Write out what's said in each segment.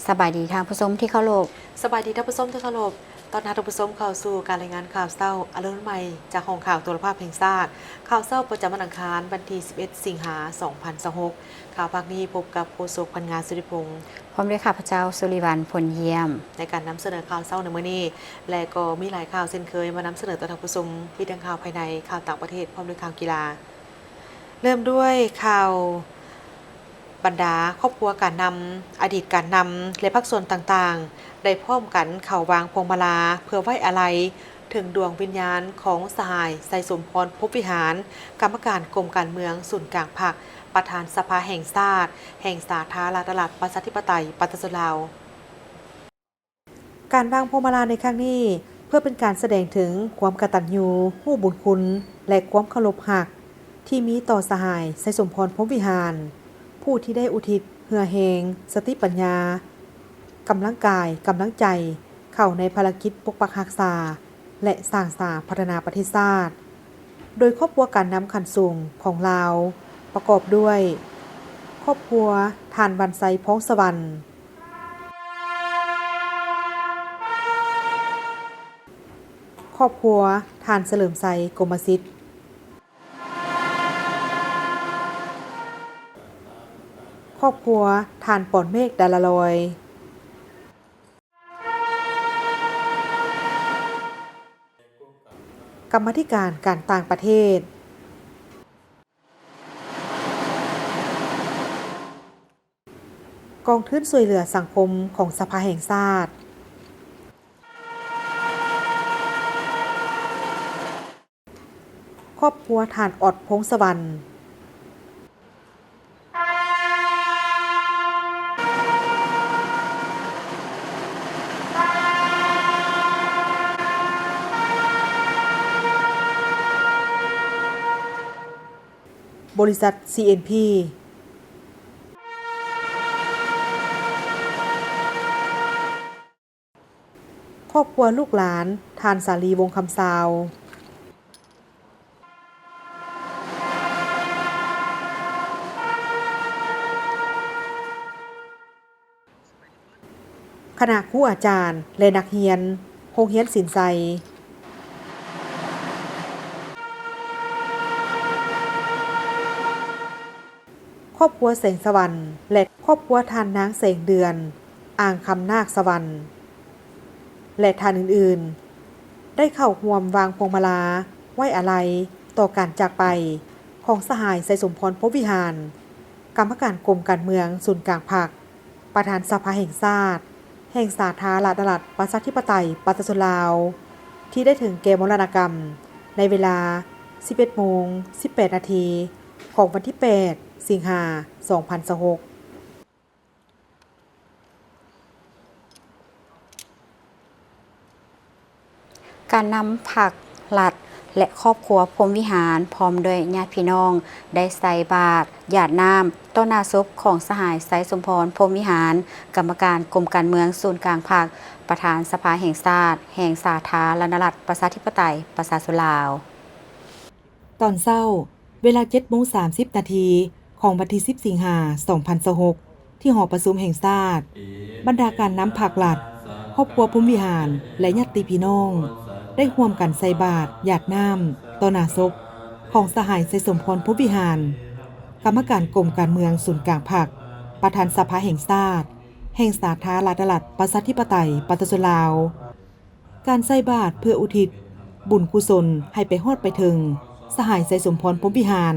ສະບາຍດີທ່ານຜູ້ຊົມທີ່ເຄົາລົບ. ສະບາຍດີທ່ານຜູ້ຊົມທີ່ເຄົາລົບ. ຕ້ອນຮັບທ່ານຜູ້ຊົມເຂົ້າສູ່ການລາຍງານຂ່າວເຊົ້າອາລຸນໃໝ່ ຈາກຫ້ອງຂ່າວໂທລະພາບແຫ່ງຊາດ. ຂ່າວເຊົ້າປະຈຳວັນອັງຄານ ວັນທີສິບເອັດ ສິງຫາ ສອງພັນຊາວຫົກ. ຂ່າວພາກນີ້ພົບກັບໂຄສົກ ພັນງາ ສຸລິພົງ ພ້ອມດ້ວຍຂ້າພະເຈົ້າ ສຸລິວັນ ພົນຢ້ຽມ ໃນການນຳສະເໜີຂ່າວເຊົ້າໃນມື້ນີ້ ແລະ ກໍມີຫຼາຍຂ່າວເຊັ່ນເຄີຍມານຳສະເໜີຕໍ່ທ່ານຜູ້ຊົມ, ມີທັງຂ່າວພາຍໃນ, ຂ່າວຕ່າງປະເທດ ພ້ອມດ້ວຍຂ່າວກິລາ. ເລີ່ມດ້ວຍຂ່າວ ບັນດາຄອບຄົວການນຳ, ອະດີດການນຳ ແລະ ພາກສ່ວນຕ່າງໆ ໄດ້ພ້ອມກັນເຂົ້າວາງພວງມາລາ ເພື່ອໄວ້ອາໄລເຖິງດວງວິນຍານຂອງສະຫາຍ ໄຊສົມພອນ ພົມວິຫານ ກຳມະການກົມການເມືອງສູນກາງພັກ, ປະທານສະພາແຫ່ງຊາດ ແຫ່ງສາທາລະນະລັດ ປະຊາທິປະໄຕ ປະຊາຊົນລາວ. ການວາງພວງມາລາໃນຄັ້ງນີ້ ເພື່ອເປັນການສະແດງເຖິງຄວາມກະຕັນຍູຮູ້ບຸນຄຸນ ແລະ ຄວາມເຄົາລົບຮັກ ທີ່ມີຕໍ່ສະຫາຍ ໄຊສົມພອນ ພົມວິຫານ ຜູ້ທີ່ໄດ້ອຸທິດເຫື່ອແຮງ, ສະຕິປັນຍາ, ກຳລັງກາຍ, ກຳລັງໃຈ ເຂົ້າໃນພາລະກິດປົກປັກຮັກສາ ແລະ ສ້າງສາພັດທະນາປະເທດຊາດ. ໂດຍຄອບຄົວການນຳຂັ້ນສູງຂອງລາວ ປະກອບດ້ວຍ ຄອບຄົວທ່ານ ວັນໄຊ ພອງສະຫວັນ, ຄອບຄົວທ່ານ ສະເຫຼີມໄຊ ກົມມະສິດ, ຄອບຄົວທ່ານ ປອນເມກ ດາລາລອຍ, ກຳມາທິການການຕ່າງປະເທດ, ກອງທຶນຊ່ວຍເຫຼືອສັງຄົມຂອງສະພາແຫ່ງຊາດ, ຄອບຄົວທ່ານ ອອດ ພົງສະຫວັນ, ບໍລິສັດ ຊີເອັນພີ, ຄອບຄົວລູກຫຼານທ່ານ ສາລີ ວົງຄຳຊາວ, ຄະນະຄູອາຈານ ແລະ ນັກຮຽນໂຮງຮຽນສິນໄຊ, ຄອບຄົວແສງສະຫວັນ ແລະ ຄອບຄົວທ່ານນາງ ແສງເດືອນ ອ່າງຄຳນາກສະຫວັນ ແລະ ທ່ານອື່ນໆ ໄດ້ເຂົ້າຮ່ວມວາງພວງມາລາໄວ້ອາໄລຕໍ່ການຈາກໄປຂອງສະຫາຍ ໄຊສົມພອນ ພົມວິຫານ ກຳມະການກົມການເມືອງສູນກາງພັກ, ປະທານສະພາແຫ່ງຊາດ ແຫ່ງສາທາລະນະລັດ ປະຊາທິປະໄຕ ປະຊາຊົນລາວ ທີ່ໄດ້ເຖິງແກ່ມໍລະນະກຳໃນເວລາ ສິບເອັດໂມງ ສິບແປດນາທີ ຂອງວັນທີແປດ ສິງຫາ ສອງພັນຊາວຫົກ. ການນຳພັກລັດ ແລະ ຄອບຄົວ ພົມວິຫານ ພ້ອມດ້ວຍຍາດພີ່ນ້ອງ ໄດ້ໃສ່ບາດຢາດນ້ຳຕໍ່ໜ້າສົບຂອງສະຫາຍ ໄຊສົມພອນ ພົມວິຫານ ກຳມະການກົມການເມືອງສູນກາງພັກ, ປະທານສະພາແຫ່ງຊາດ ແຫ່ງສາທາລະນະລັດ ປະຊາທິປະໄຕ ປະຊາຊົນລາວ. ຕອນເຊົ້າ ເວລາເຈັດໂມງສາມສິບນາທີ ຂອງວັນທີສິບ ສິງຫາ ສອງພັນຊາວຫົກ ທີ່ຫໍປະຊຸມແຫ່ງຊາດ, ບັນດາການນຳພັກລັດ, ຄອບຄົວພົມວິຫານ ແລະ ຍາດຕິພີ່ນ້ອງ ໄດ້ຮ່ວມກັນໃສ່ບາດຢາດນ້ຳຕໍ່ໜ້າສົບຂອງສະຫາຍ ໄຊສົມພອນ ພົມວິຫານ ກຳມະການກົມການເມືອງສູນກາງພັກ, ປະທານສະພາແຫ່ງຊາດ ແຫ່ງສາທາລະນະລັດ ປະຊາທິປະໄຕ ປະຊາຊົນລາວ. ການໃສ່ບາດເພື່ອອຸທິດບຸນກຸສົນໃຫ້ໄປຮອດໄປເຖິງສະຫາຍ ໄຊສົມພອນ ພົມວິຫານ.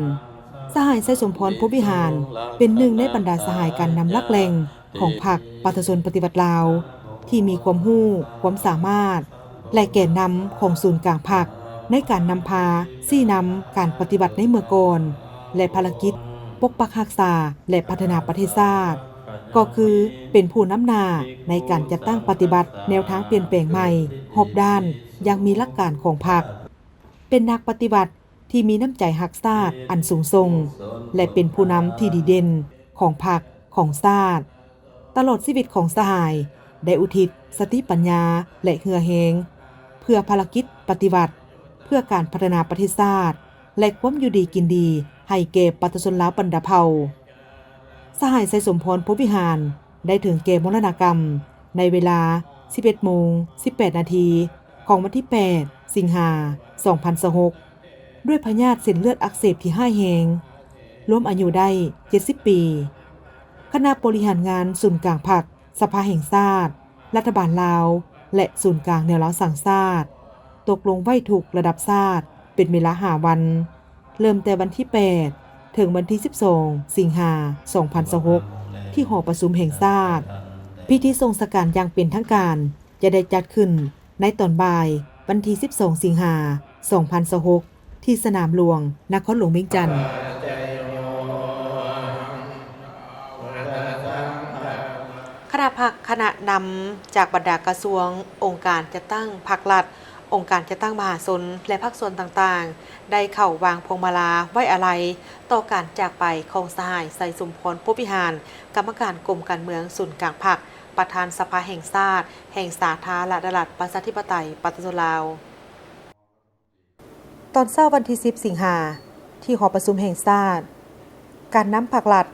ສະຫາຍ ໄຊສົມພອນ ພົມວິຫານ ເປັນໜຶ່ງໃນບັນດາສະຫາຍການນຳຫຼັກແຫຼ່ງຂອງພັກປະຊາຊົນປະຕິວັດລາວ ທີ່ມີຄວາມຮູ້, ຄວາມສາມາດ ແລະ ແກນນຳຂອງສູນກາງພັກ ໃນການນຳພາຊີ້ນຳການປະຕິວັດໃນເມື່ອກ່ອນ ແລະ ພາລະກິດປົກປັກຮັກສາ ແລະ ພັດທະນາປະເທດຊາດ. ກໍຄືເປັນຜູ້ນຳໜ້າໃນການຈັດຕັ້ງປະຕິບັດແນວທາງປ່ຽນແປງໃໝ່ຮອບດ້ານຢ່າງມີຫຼັກການຂອງພັກ, ເປັນນັກປະຕິວັດທີ່ມີນ້ຳໃຈຮັກຊາດອັນສູງສົ່ງ ແລະ ເປັນຜູ້ນຳທີ່ດີເດັ່ນຂອງພັກ, ຂອງຊາດ. ຕະຫຼອດຊີວິດຂອງສະຫາຍໄດ້ອຸທິດສະຕິປັນຍາ ແລະ ເຫື່ອແຮງ ເພື່ອພາລະກິດປະຕິວັດ, ເພື່ອການພັດທະນາປະເທດຊາດ ແລະ ຄວາມຢູ່ດີກິນດີໃຫ້ແກ່ປະຊາຊົນລາວບັນດາເຜົ່າ. ສະຫາຍ ໄຊສົມພອນ ພົມວິຫານ ໄດ້ເຖິງແກ່ມໍລະນະກຳ ໃນເວລາສິບເອັດໂມງສິບແປດນາທີ ຂອງວັນທີແປດ ສິງຫາ ສອງພັນຊາວຫົກ ດ້ວຍພະຍາດເສັ້ນເລືອດອັກເສບທີ່ຮ້າຍແຮງ, ລວມອາຍຸໄດ້ເຈັດສິບປີ. ຄະນະບໍລິຫານງານສູນກາງພັກ, ສະພາແຫ່ງຊາດ, ລັດຖະບານລາວ ແລະ ສູນກາງແນວລາວສ້າງຊາດ ຕົກລົງໄວ້ທຸກລະດັບຊາດເປັນເວລາຫ້າວັນ, ເລີ່ມແຕ່ວັນທີແປດ ເຖິງວັນທີສິບສອງ ສິງຫາ ສອງພັນຊາວຫົກ ທີ່ຫໍປະຊຸມແຫ່ງຊາດ. ພິທີສົ່ງສະການຢ່າງເປັນທາງການຈະໄດ້ຈັດຂຶ້ນໃນຕອນບ່າຍວັນທີສິບສອງ ສິງຫາ ສອງພັນຊາວຫົກ ທີ່ສະໜາມຫຼວງ ນະຄອນຫຼວງວຽງຈັນ. ຄະນະພັກ, ຄະນະນຳຈາກບັນດາກະຊວງ, ອົງການຈັດຕັ້ງພາກລັດ, ອົງການຈັດຕັ້ງມະຫາຊົນ ແລະ ພາກສ່ວນຕ່າງໆ ໄດ້ເຂົ້າວາງພວງມາລາໄວ້ອາໄລຕໍ່ການຈາກໄປຂອງສະຫາຍ ໄຊສົມພອນ ພົມວິຫານ ກຳມະການກົມການເມືອງສູນກາງພັກ, ປະທານສະພາແຫ່ງຊາດ ແຫ່ງສາທາລະນະລັດ ປະຊາທິປະໄຕ ປະຊາຊົນລາວ. ຕອນເຊົ້າວັນທີສິບ ສິງຫາ ທີ່ຫໍປະຊຸມແຫ່ງຊາດ, ການນຳພາກລັດ,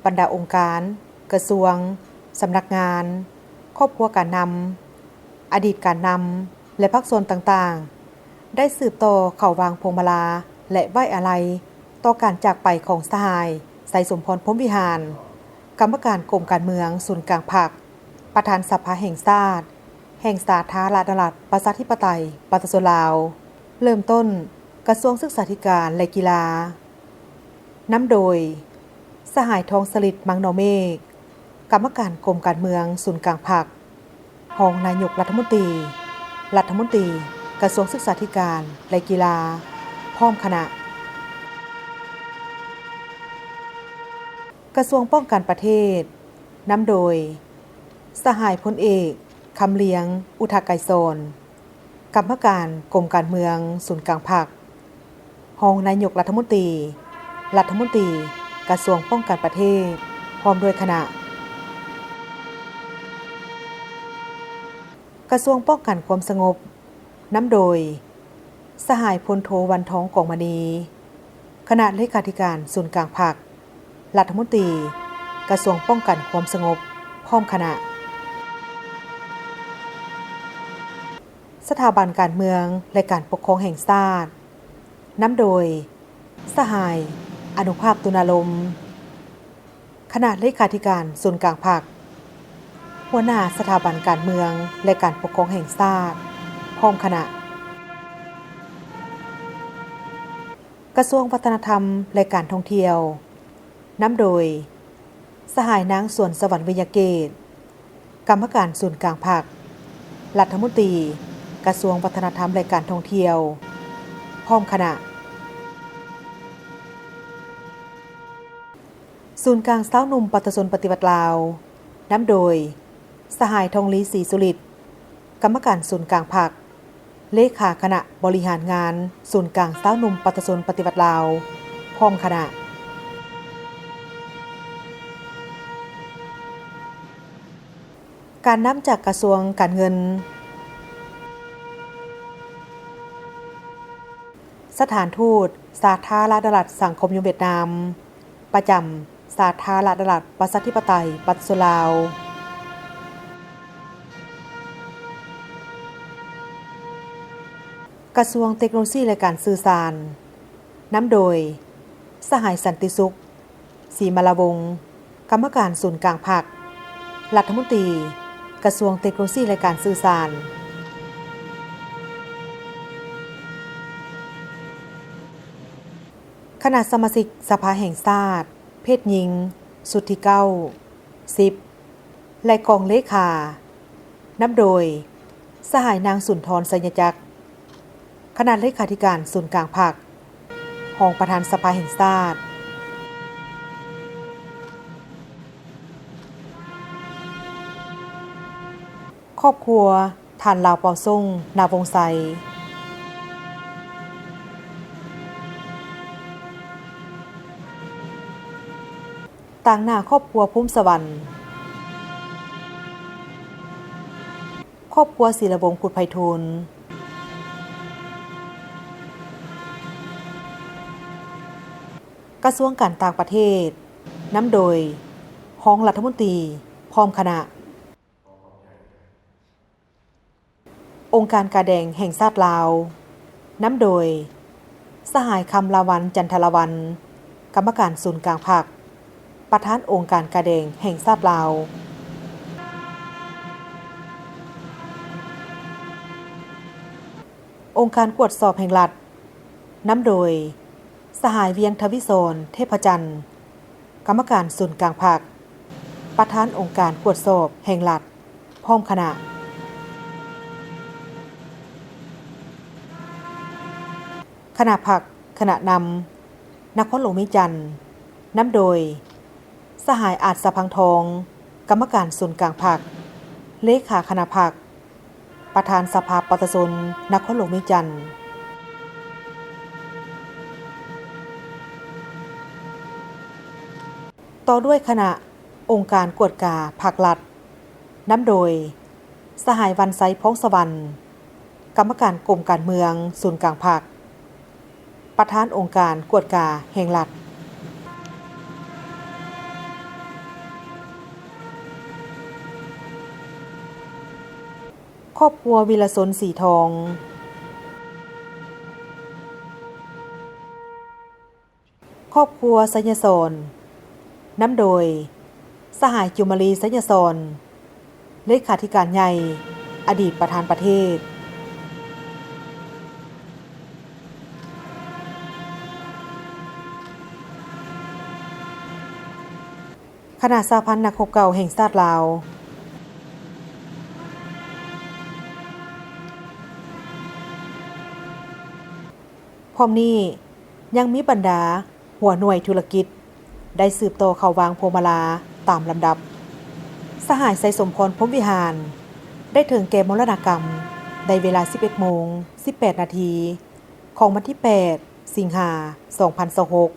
ບັນດາອົງການ, ກະຊວງ, ສຳນັກງານ, ຄອບຄົວການນຳ, ອະດີດການນຳ ແລະ ພາກສ່ວນຕ່າງໆ ໄດ້ສືບຕໍ່ເຂົ້າວາງພວງມາລາ ແລະ ໄວ້ອາໄລຕໍ່ການຈາກໄປຂອງສະຫາຍ ໄຊສົມພອນ ພົມວິຫານ ກຳມະການກົມການເມືອງສູນກາງພັກ, ປະທານສະພາແຫ່ງຊາດ ແຫ່ງສາທາລະນະລັດ ປະຊາທິປະໄຕ ປະຊາຊົນລາວ. ເລີ່ມຕົ້ນກະຊວງສຶກສາທິການ ແລະ ກິລາ ນຳໂດຍ ສະຫາຍ ທອງສະລິດ ມັງນໍເມກ ກຳມະການກົມການເມືອງສູນກາງພັກ, ຮອງນາຍົກລັດຖະມົນຕີ, ລັດຖະມົນຕີກະຊວງສຶກສາທິການ ແລະ ກິລາ ພ້ອມຄະນະ. ກະຊວງປ້ອງກັນປະເທດ ນຳໂດຍ ສະຫາຍ ພົນເອກ ຄຳລຽງ ອຸທະໄກສອນ ກຳມະການກົມການເມືອງສູນກາງພັກ, ຮອງນາຍົກລັດຖະມົນຕີ, ລັດຖະມົນຕີກະຊວງປ້ອງກັນປະເທດ ພ້ອມດ້ວຍຄະນະ. ກະຊວງປ້ອງກັນຄວາມສະຫງົບ ນຳໂດຍ ສະຫາຍ ພົນໂທ ວັນທອງ ກອງມະນີ ຄະນະເລຂາທິການສູນກາງພັກ, ລັດຖະມົນຕີກະຊວງປ້ອງກັນຄວາມສະຫງົບ ພ້ອມຄະນະ. ສະຖາບັນການເມືອງ ແລະ ການປົກຄອງແຫ່ງຊາດ ນຳໂດຍ ສະຫາຍ ອະນຸພາບ ຕຸນາລົມ ຄະນະເລຂາທິການສູນກາງພັກ, ຫົວໜ້າສະຖາບັນການເມືອງ ແລະ ການປົກຄອງແຫ່ງຊາດ ພ້ອມຄະນະ. ກະຊວງວັດທະນະທຳ ແລະ ການທ່ອງທ່ຽວ ນຳໂດຍ ສະຫາຍ ນາງ ສວນສະຫວັນ ວິຍະເກດ ກຳມະການສູນກາງພັກ, ລັດຖະມົນຕີກະຊວງວັດທະນະທຳ ແລະ ການທ່ອງທ່ຽວ ພ້ອມຄະນະ. ສູນກາງຊາວໜຸ່ມປະຊາຊົນປະຕິວັດລາວ ນຳໂດຍ ສະຫາຍ ທອງລີ ສີສຸລິດ ກຳມະການສູນກາງພັກ, ເລຂາຄະນະບໍລິຫານງານສູນກາງຊາວໜຸ່ມປະຊາຊົນປະຕິວັດລາວ ພ້ອມຄະນະ. ການນຳຈາກກະຊວງການເງິນ, ສະຖານທູດສາທາລະນະລັດສັງຄົມນິຍົມຫວຽດນາມ ປະຈຳສາທາລະນະລັດປະຊາທິປະໄຕປະຊາຊົນລາວ. ກະຊວງເຕັກໂນໂລຊີ ແລະ ການສື່ສານ ນຳໂດຍ ສະຫາຍ ສັນຕິສຸກ ສີມາລາວົງ ກຳມະການສູນກາງພັກ, ລັດຖະມົນຕີກະຊວງເຕັກໂນໂລຊີ ແລະ ການສື່ສານ. ຄະນະສະມາຊິກສະພາແຫ່ງຊາດ ເພດຍິງ ຊຸດທີເກົ້າ, ສິບ ແລະ ກອງເລຂາ ນຳໂດຍ ສະຫາຍ ນາງ ສຸນທອນ ໄຊຍະຈັກ ຄະນະເລຂາທິການສູນກາງພັກ, ຮອງປະທານສະພາແຫ່ງຊາດ. ຄອບຄົວ ທ່ານ ລາວ ເປົາສົງ ນາວົງໄຊ. ຕາງໜ້າຄອບຄົວພູມສະຫວັນ, ຄອບຄົວສີລະວົງ ພຸດໄພທູນ. ກະຊວງການຕ່າງປະເທດ ນຳໂດຍ ຮອງລັດຖະມົນຕີ ພ້ອມຄະນະ. ອົງການກາແດງແຫ່ງຊາດລາວ ນຳໂດຍ ສະຫາຍ ຄຳລາວັນ ຈັນທະລາວັນ ກຳມະການສູນກາງພັກ, ປະທານອົງການກາແດງແຫ່ງຊາດລາວ. ອົງການກວດສອບແຫ່ງລັດ ນຳໂດຍ ສະຫາຍ ວຽງທະວິສອນ ເທບພະຈັນ ກຳມະການສູນກາງພັກ, ປະທານອົງການກວດສອບແຫ່ງລັດ ພ້ອມຄະນະ. ຄະນະພັກ, ຄະນະນຳ ນະຄອນຫຼວງວຽງຈັນ ນຳໂດຍ ສະຫາຍ ອາດ ສະພັງທອງ ກຳມະການສູນກາງພັກ, ເລຂາຄະນະພັກ, ປະທານສະພາປະຊາຊົນນະຄອນຫຼວງວຽງຈັນ. ຕໍ່ດ້ວຍຄະນະອົງການກວດກາພັກລັດ ນຳໂດຍ ສະຫາຍ ວັນໄຊ ພອງສະຫວັນ ກຳມະການກົມການເມືອງສູນກາງພັກ, ປະທານອົງການກວດກາແຫ່ງລັດ. ຄອບຄົວ ວິລະຊົນ ສີທອງ. ຄອບຄົວ ໄຊຍະສອນ ນຳໂດຍ ສະຫາຍ ຈຸມມະລີ ໄຊຍະສອນ ເລຂາທິການໃຫຍ່, ອະດີດປະທານປະເທດ. ຄະນະສະຫະພັນນັກຮົບເກົ່າແຫ່ງຊາດລາວ. ພ້ອມນີ້ຍັງມີບັນດາຫົວໜ່ວຍທຸລະກິດ ໄດ້ສືບຕໍ່ເຂົ້າວາງພວງມາລາຕາມລຳດັບ. ສະຫາຍ ໄຊສົມພອນ ພົມວິຫານ ໄດ້ເຖິງແກ່ມໍລະນະກຳໃນເວລາສິບເອັດໂມງສິບແປດນາທີ ຂອງວັນທີແປດ ສິງຫາ ສອງພັນຊາວຫົກ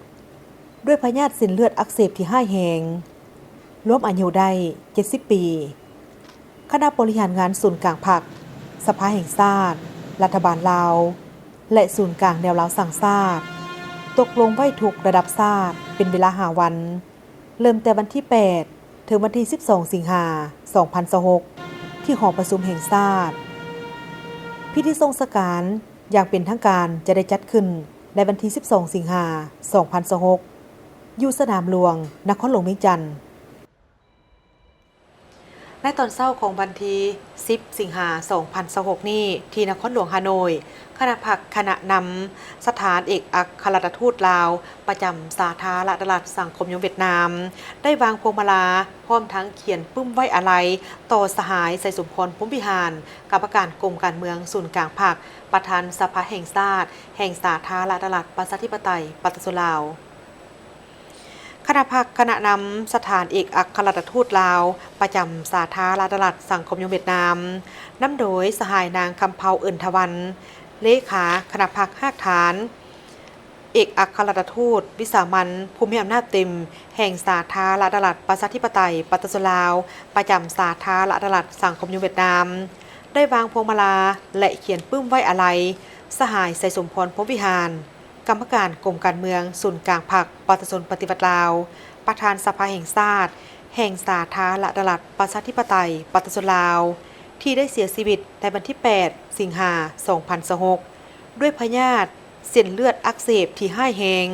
ດ້ວຍພະຍາດເສັ້ນເລືອດອັກເສບທີ່ຮ້າຍແຮງ, ລວມອາຍຸໄດ້ເຈັດສິບປີ. ຄະນະບໍລິຫານງານສູນກາງພັກ, ສະພາແຫ່ງຊາດ, ລັດຖະບານລາວ ແລະ ສູນກາງແນວລາວສ້າງຊາດ ຕົກລົງໄວ້ທຸກລະດັບຊາດເປັນເວລາຫ້າວັນ, ເລີ່ມແຕ່ວັນທີແປດ ເຖິງວັນທີສິບສອງ ສິງຫາ ສອງພັນຊາວຫົກ ທີ່ຫໍປະຊຸມແຫ່ງຊາດ. ພິທີສົ່ງສະການຢ່າງເປັນທາງການຈະໄດ້ຈັດຂຶ້ນໃນວັນທີສິບສອງ ສິງຫາ ສອງພັນຊາວຫົກ ຢູ່ສະໜາມຫຼວງ ນະຄອນຫຼວງວຽງຈັນ. ໃນຕອນເຊົ້າຂອງວັນທີສິບ ສິງຫາ ສອງພັນຊາວຫົກນີ້ ທີ່ນະຄອນຫຼວງຮ່າໂນ້ຍ, ຄະນະພັກ, ຄະນະນຳ, ສະຖານເອກອັກຄະລັດຖະທູດລາວ ປະຈຳສາທາລະນະລັດສັງຄົມນິຍົມຫວຽດນາມ ໄດ້ວາງພວງມາລາ ພ້ອມທັງຂຽນປຶ້ມໄວ້ອາໄລຕໍ່ສະຫາຍ ໄຊສົມພອນ ພົມວິຫານ ກຳມະການກົມການເມືອງສູນກາງພັກ, ປະທານສະພາແຫ່ງຊາດ ແຫ່ງສາທາລະນະລັດປະຊາທິປະໄຕປະຊາຊົນລາວ. ຄະນະພັກ, ຄະນະນຳ, ສະຖານເອກອັກຄະລັດຖະທູດລາວ ປະຈຳສາທາລະນະລັດສັງຄົມນິຍົມຫວຽດນາມ ນຳໂດຍສະຫາຍນາງ ຄຳເພົາ ເອີນທະວັນ ເລຂາຄະນະພັກຮາກຖານ, ເອກອັກຄະລັດຖະທູດວິສາມັນຜູ້ມີອຳນາດເຕັມແຫ່ງສາທາລະນະລັດປະຊາທິປະໄຕປະຊາຊົນລາວ ປະຈຳສາທາລະນະລັດສັງຄົມນິຍົມຫວຽດນາມ ໄດ້ວາງພວງມາລາ ແລະ ຂຽນປຶ້ມໄວ້ອາໄລ ສະຫາຍ ໄຊສົມພອນ ພົມວິຫານ ກຳມະການກົມການເມືອງສູນກາງພັກປະຊາຊົນປະຕິວັດລາວ, ປະທານສະພາແຫ່ງຊາດ ແຫ່ງສາທາລະນະລັດປະຊາທິປະໄຕປະຊາຊົນລາວ ທີ່ໄດ້ເສຍຊີວິດໃນວັນທີແປດ ສິງຫາ ສອງພັນຊາວຫົກ ດ້ວຍພະຍາດເສັ້ນເລືອດອັກເສບທີ່ຮ້າຍແຮງ,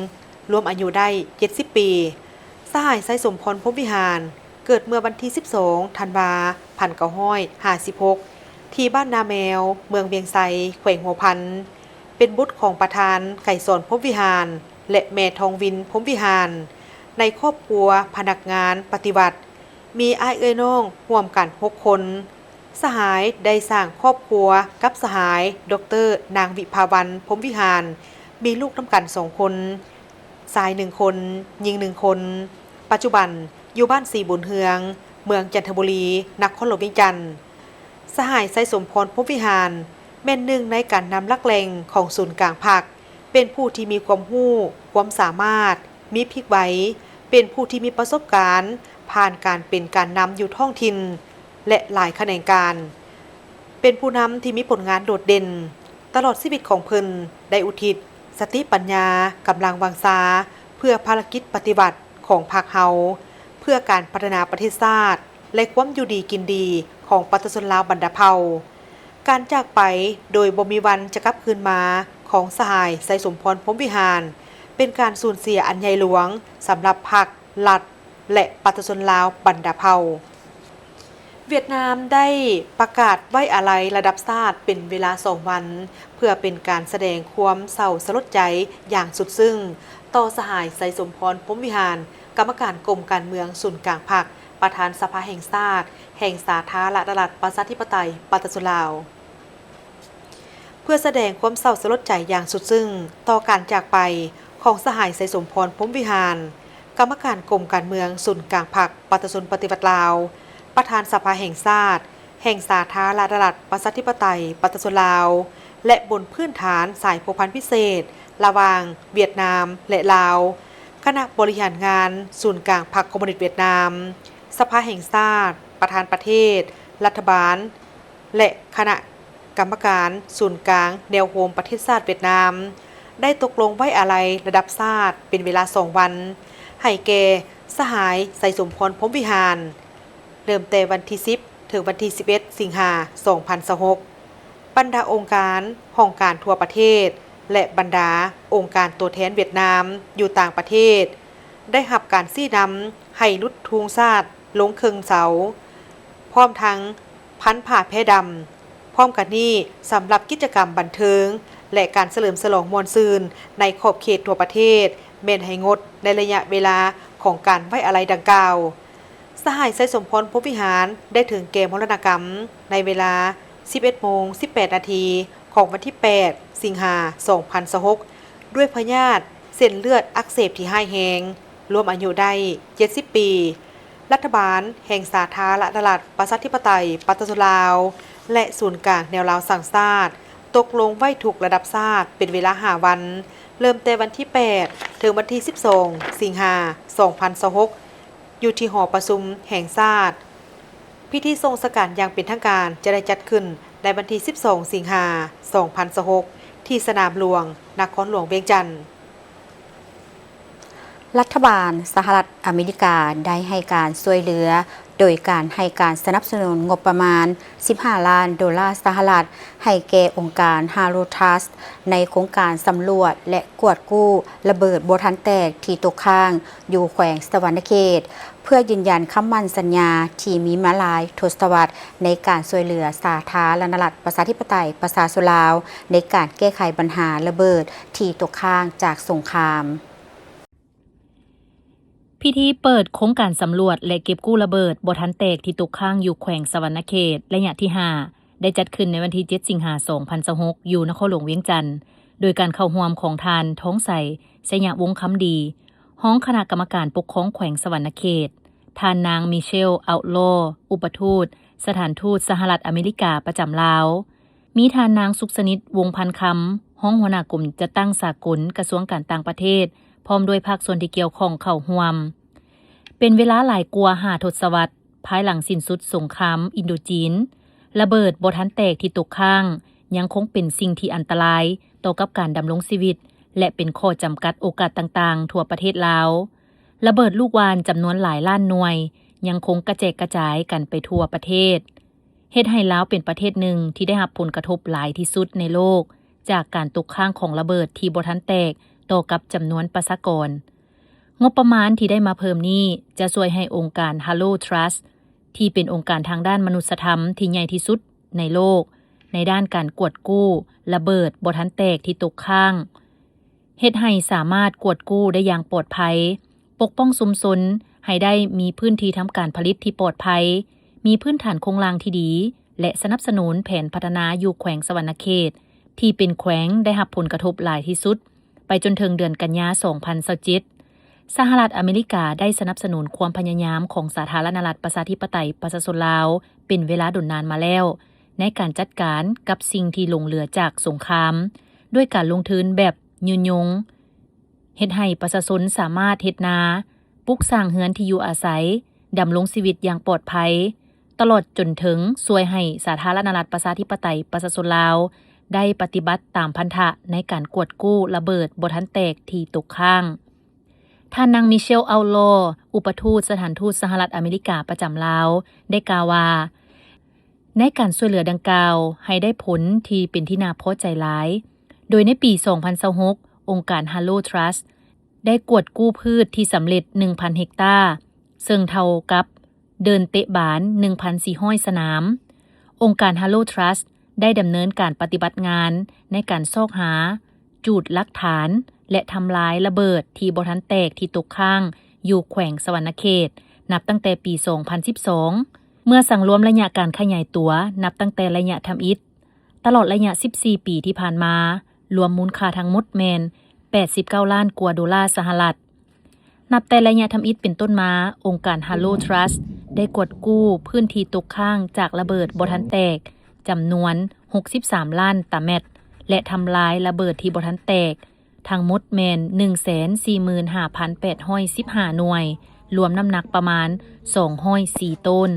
ລວມອາຍຸໄດ້ເຈັດສິບປີ. ສະຫາຍ ໄຊສົມພອນ ພົມວິຫານ ເກີດເມື່ອວັນທີສິບສອງ ທັນວາ ພັນເກົ້າຮ້ອຍຫ້າສິບຫົກ ທີ່ບ້ານນາແມວ ເມືອງວຽງໄຊ ແຂວງຫົວພັນ, ເປັນບຸດຂອງປະທານ ໄກສອນ ພົມວິຫານ ແລະ ແມ່ທອງວິນ ພົມວິຫານ. ໃນຄອບຄົວພະນັກງານປະຕິວັດ ມີອ້າຍເອື້ອຍນ້ອງຮ່ວມກັນຫົກຄົນ. ສະຫາຍໄດ້ສ້າງຄອບຄົວກັບສະຫາຍ ດອກເຕີ ນາງ ວິພາວັນ ພົມວິຫານ, ມີລູກນຳກັນສອງຄົນ, ຊາຍໜຶ່ງຄົນ, ຍິງໜຶ່ງຄົນ, ປັດຈຸບັນຢູ່ບ້ານສີບຸນເຮືອງ, ເມືອງຈັນທະບູລີ, ນະຄອນຫຼວງວຽງຈັນ. ສະຫາຍ ໄຊສົມພອນ ພົມວິຫານ ແມ່ນໜຶ່ງໃນການນຳຫຼັກແຫຼ່ງຂອງສູນກາງພັກ, ເປັນຜູ້ທີ່ມີຄວາມຮູ້, ຄວາມສາມາດ, ມີພິກໄວ, ເປັນຜູ້ທີ່ມີປະສົບການຜ່ານການເປັນການນຳຢູ່ທ້ອງຖິ່ນ ແລະ ຫຼາຍຂະແໜງການ, ເປັນຜູ້ນຳທີ່ມີຜົນງານໂດດເດັ່ນ. ຕະຫຼອດຊີວິດຂອງເພິ່ນໄດ້ອຸທິດສະຕິປັນຍາ, ກຳລັງວັງຊາ ເພື່ອພາລະກິດປະຕິວັດຂອງພັກເຮົາ, ເພື່ອການພັດທະນາປະເທດຊາດ, ແລະ ຄວາມຢູ່ດີກິນດີຂອງປະຊາຊົນລາວບັນດາເຜົ່າ. ການຈາກໄປໂດຍບໍ່ມີວັນຈະກັບຄືນມາຂອງສະຫາຍ ໄຊສົມພອນ ພົມວິຫານ ເປັນການສູນເສຍອັນໃຫຍ່ຫຼວງສຳລັບພັກ, ລັດ ແລະ ປະຊາຊົນລາວບັນດາເຜົ່າ. ຫວຽດນາມໄດ້ປະກາດໄວ້ອາໄລລະດັບຊາດເປັນເວລາສອງວັນ ເພື່ອເປັນການສະແດງຄວາມເສົ້າສະຫຼົດໃຈຢ່າງສຸດຊຶ້ງຕໍ່ສະຫາຍ ໄຊສົມພອນ ພົມວິຫານ ກຳມະການກົມການເມືອງສູນກາງພັກ, ປະທານສະພາແຫ່ງຊາດ ແຫ່ງສາທາລະນະລັດ ປະຊາທິປະໄຕ ປະຊາຊົນລາວ. ເພື່ອສະແດງຄວາມເສົ້າສະຫຼົດໃຈຢ່າງສຸດຊຶ້ງຕໍ່ການຈາກໄປຂອງສະຫາຍ ໄຊສົມພອນ ພົມວິຫານ ກຳມະການກົມການເມືອງສູນກາງພັກປະຊາຊົນປະຕິວັດລາວ, ປະທານສະພາແຫ່ງຊາດ ແຫ່ງສາທາລະນະລັດ ປະຊາທິປະໄຕ ປະຊາຊົນລາວ ແລະ ບົນພື້ນຖານສາຍພົວພັນພິເສດລະຫວ່າງຫວຽດນາມ ແລະ ລາວ, ຄະນະບໍລິຫານງານສູນກາງພັກຄອມມູນິດຫວຽດນາມ, ສະພາແຫ່ງຊາດ, ປະທານປະເທດ, ລັດຖະບານ ແລະ ຄະນະກຳມະການສູນກາງແນວໂຮມປະເທດຊາດຫວຽດນາມ ໄດ້ຕົກລົງໄວ້ອາໄລລະດັບຊາດເປັນເວລາສອງວັນ ໃຫ້ແກ່ສະຫາຍ ໄຊສົມພອນ ພົມວິຫານ ເລີ່ມແຕ່ວັນທີສິບ ເຖິງວັນທີສິບເອັດ ສິງຫາ ສອງພັນຊາວຫົກ. ບັນດາອົງການ, ຫ້ອງການທົ່ວປະເທດ ແລະ ບັນດາອົງການຕົວແທນຫວຽດນາມຢູ່ຕ່າງປະເທດ ໄດ້ຮັບການຊີ້ນຳໃຫ້ຫຼຸດທຸງຊາດລົງເຄິ່ງເສົາ, ພ້ອມທັງພັນຜ້າແພດຳ. ພ້ອມກັນນີ້, ສຳລັບກິດຈະກຳບັນເທີງ ແລະ ການສະເຫຼີມສະຫຼອງມ່ວນຊື່ນໃນຂອບເຂດທົ່ວປະເທດ ແມ່ນໃຫ້ງົດໃນໄລຍະເວລາຂອງການໄວ້ອາໄລດັ່ງກ່າວ. ສະຫາຍ ໄຊສົມພອນ ພົມວິຫານ ໄດ້ເຖິງແກ່ມໍລະນະກຳໃນເວລາສິບເອັດໂມງສິບແປດນາທີ ຂອງວັນທີແປດ ສິງຫາ ສອງພັນຊາວຫົກ ດ້ວຍພະຍາດເສັ້ນເລືອດອັກເສບທີ່ຮ້າຍແຮງ, ລວມອາຍຸໄດ້ເຈັດສິບປີ. ລັດຖະບານແຫ່ງສາທາລະນະລັດ ປະຊາທິປະໄຕ ປະຊາຊົນລາວ ແລະ ສູນກາງແນວລາວສ້າງຊາດ ຕົກລົງໄວ້ທຸກລະດັບຊາດເປັນເວລາຫ້າວັນ, ເລີ່ມແຕ່ວັນທີແປດ ເຖິງວັນທີສິບສອງ ສິງຫາ ສອງພັນຊາວຫົກ ຢູ່ທີ່ຫໍປະຊຸມແຫ່ງຊາດ. ພິທີສົ່ງສະການຢ່າງເປັນທາງການຈະໄດ້ຈັດຂຶ້ນໃນວັນທີສິບສອງ ສິງຫາ ສອງພັນຊາວຫົກ ທີ່ສະໜາມຫຼວງ ນະຄອນຫຼວງວຽງຈັນ. ລັດຖະບານສະຫະລັດອາເມລິກາໄດ້ໃຫ້ການຊ່ວຍເຫຼືອ ໂດຍການໃຫ້ການສະໜັບສະໜູນງົບປະມານສິບຫ້າລ້ານໂດລາສະຫະລັດ ໃຫ້ແກ່ອົງການ Haro Trust ໃນໂຄງການສຳຫຼວດ ແລະ ກວດກູ້ລະເບີດບໍ່ທັນແຕກທີ່ຕົກຄ້າງຢູ່ແຂວງສະຫວັນນະເຂດ ເພື່ອຢືນຢັນຄຳໝັ້ນສັນຍາທີ່ມີມາຫຼາຍທົດສະວັດ ໃນການຊ່ວຍເຫຼືອສາທາລະນະລັດ ປະຊາທິປະໄຕ ປະຊາຊົນລາວ ໃນການແກ້ໄຂບັນຫາລະເບີດທີ່ຕົກຄ້າງຈາກສົງຄາມ. ພິທີເປີດໂຄງການສຳຫຼວດ ແລະ ເກັບກູ້ລະເບີດບໍ່ທັນແຕກທີ່ຕົກຄ້າງຢູ່ແຂວງສະຫວັນນະເຂດ ໄລຍະທີຫ້າ ໄດ້ຈັດຂຶ້ນໃນວັນທີເຈັດ ສິງຫາ ສອງພັນຊາວຫົກ ຢູ່ນະຄອນຫຼວງວຽງຈັນ ໂດຍການເຂົ້າຮ່ວມຂອງທ່ານ ທອງໄຊ ໄຊຍະວົງຄຳດີ ຮອງຄະນະກຳມະການປົກຄອງແຂວງສະຫວັນນະເຂດ, ທ່ານນາງ ມີເຊວ ເອົາລໍ ອຸປະທູດສະຖານທູດສະຫະລັດອາເມລິກາປະຈຳລາວ, ມີທ່ານນາງ ສຸກສະໜິດ ວົງພັນຄຳ ຮອງຫົວໜ້າກົມຈັດຕັ້ງສາກົນ ກະຊວງການຕ່າງປະເທດ ພ້ອມດ້ວຍພາກສ່ວນທີ່ກ່ຽວຂ້ອງເຂົ້າຮ່ວມ. ເປັນເວລາຫຼາຍກວ່າຫ້າທົດສະວັດ ພາຍຫຼັງສິ້ນສຸດສົງຄາມອິນໂດຈີນ, ລະເບີດບໍ່ທັນແຕກທີ່ຕົກຄ້າງ ຍັງຄົງເປັນສິ່ງທີ່ອັນຕະລາຍຕໍ່ກັບການດຳລົງຊີວິດ ແລະ ເປັນຂໍ້ຈຳກັດໂອກາດຕ່າງໆທົ່ວປະເທດລາວ. ລະເບີດລູກຫວ່ານຈຳນວນຫຼາຍລ້ານໜ່ວຍ ຍັງຄົງກະແຈກກະຈາຍກັນໄປທົ່ວປະເທດ, ເຮັດໃຫ້ລາວເປັນປະເທດໜຶ່ງທີ່ໄດ້ຮັບຜົນກະທົບຫຼາຍທີ່ສຸດໃນໂລກ ຈາກການຕົກຄ້າງຂອງລະເບີດທີ່ບໍ່ທັນແຕກຕໍ່ກັບຈຳນວນປະຊາກອນ. ງົບປະມານທີ່ໄດ້ມາເພີ່ມນີ້ ຈະຊ່ວຍໃຫ້ອົງການ Haro Trust ທີ່ເປັນອົງການທາງດ້ານມະນຸດສະທຳທີ່ໃຫຍ່ທີ່ສຸດໃນໂລກ ໃນດ້ານການກວດກູ້ລະເບີດບໍ່ທັນແຕກທີ່ຕົກຄ້າງ, ເຮັດໃຫ້ສາມາດກວດກູ້ໄດ້ຢ່າງປອດໄພ, ປົກປ້ອງຊຸມຊົນໃຫ້ໄດ້ມີພື້ນທີ່ທຳການຜະລິດທີ່ປອດໄພ, ມີພື້ນຖານໂຄງລ່າງທີ່ດີ ແລະ ສະໜັບສະໜູນແຜນພັດທະນາຢູ່ແຂວງສະຫວັນນະເຂດ ທີ່ເປັນແຂວງໄດ້ຮັບຜົນກະທົບຫຼາຍທີ່ສຸດ ໄປຈົນເຖິງເດືອນກັນຍາ ສອງພັນຊາວເຈັດ. ສະຫະລັດອາເມລິກາໄດ້ສະໜັບສະໜູນຄວາມພະຍາຍາມຂອງສາທາລະນະລັດ ປະຊາທິປະໄຕ ປະຊາຊົນລາວ ເປັນເວລາດົນນານມາແລ້ວ ໃນການຈັດການກັບສິ່ງທີ່ຫຼົງເຫຼືອຈາກສົງຄາມ ດ້ວຍການລົງທຶນແບບຍືນຍົງ, ເຮັດໃຫ້ປະຊາຊົນສາມາດເຮັດນາ, ປຸກສ້າງເຮືອນທີ່ຢູ່ອາໄສ, ດຳລົງຊີວິດຢ່າງປອດໄພ, ຕະຫຼອດຈົນເຖິງຊ່ວຍໃຫ້ສາທາລະນະລັດ ປະຊາທິປະໄຕ ປະຊາຊົນລາວ ໄດ້ປະຕິບັດຕາມພັນທະໃນການກວດກູ້ລະເບີດບໍ່ທັນແຕກທີ່ຕົກຄ້າງ. ທ່ານນາງ ມີເຊວ ເອົາລໍ ອຸປະທູດສະຖານທູດສະຫະລັດອາເມລິກາປະຈຳລາວ ໄດ້ກ່າວວ່າ ໃນການຊ່ວຍເຫຼືອດັ່ງກ່າວໃຫ້ໄດ້ຜົນທີ່ເປັນທີ່ໜ້າພໍໃຈຫຼາຍ, ໂດຍໃນປີສອງພັນຊາວຫົກ ອົງການ Hallo Trust ໄດ້ກວດກູ້ພືດທີ່ສຳເລັດໜຶ່ງພັນເຮັກຕາ, ເຊິ່ງເທົ່າກັບເດີ່ນເຕະບານໜຶ່ງພັນສີ່ຮ້ອຍສະໜາມ. ອົງການ Hallo Trust ໄດ້ດຳເນີນການປະຕິບັດງານໃນການຊອກຫາ, ຈູດຫຼັກຖານ ແລະ ທຳລາຍລະເບີດທີ່ບໍ່ທັນແຕກທີ່ຕົກຄ້າງຢູ່ແຂວງສະຫວັນນະເຂດ ນັບຕັ້ງແຕ່ປີສອງພັນສິບສອງ ເມື່ອສັງລວມໄລຍະການຂະຫຍາຍຕົວນັບຕັ້ງແຕ່ໄລຍະທຳອິດ ຕະຫຼອດໄລຍະສິບສີ່ປີທີ່ຜ່ານມາ, ລວມມູນຄ່າທັງໝົດແມ່ນແປດສິບເກົ້າລ້ານກວ່າໂດລາສະຫະລັດ. ນັບແຕ່ໄລຍະທຳອິດເປັນຕົ້ນມາ, ອົງການ Hallo Trust ໄດ້ກວດກູ້ພື້ນທີ່ຕົກຄ້າງຈາກລະເບີດບໍ່ທັນແຕກ ຈຳນວນຫົກສິບສາມລ້ານຕາແມັດ ແລະ ທຳລາຍລະເບີດທີ່ບໍ່ທັນແຕກ ທັງໝົດແມ່ນໜຶ່ງແສນສີ່ໝື່ນຫ້າພັນແປດຮ້ອຍສິບຫ້າໜ່ວຍ, ລວມນ້ຳໜັກປະມານສອງຮ້ອຍສີ່ໂຕນ.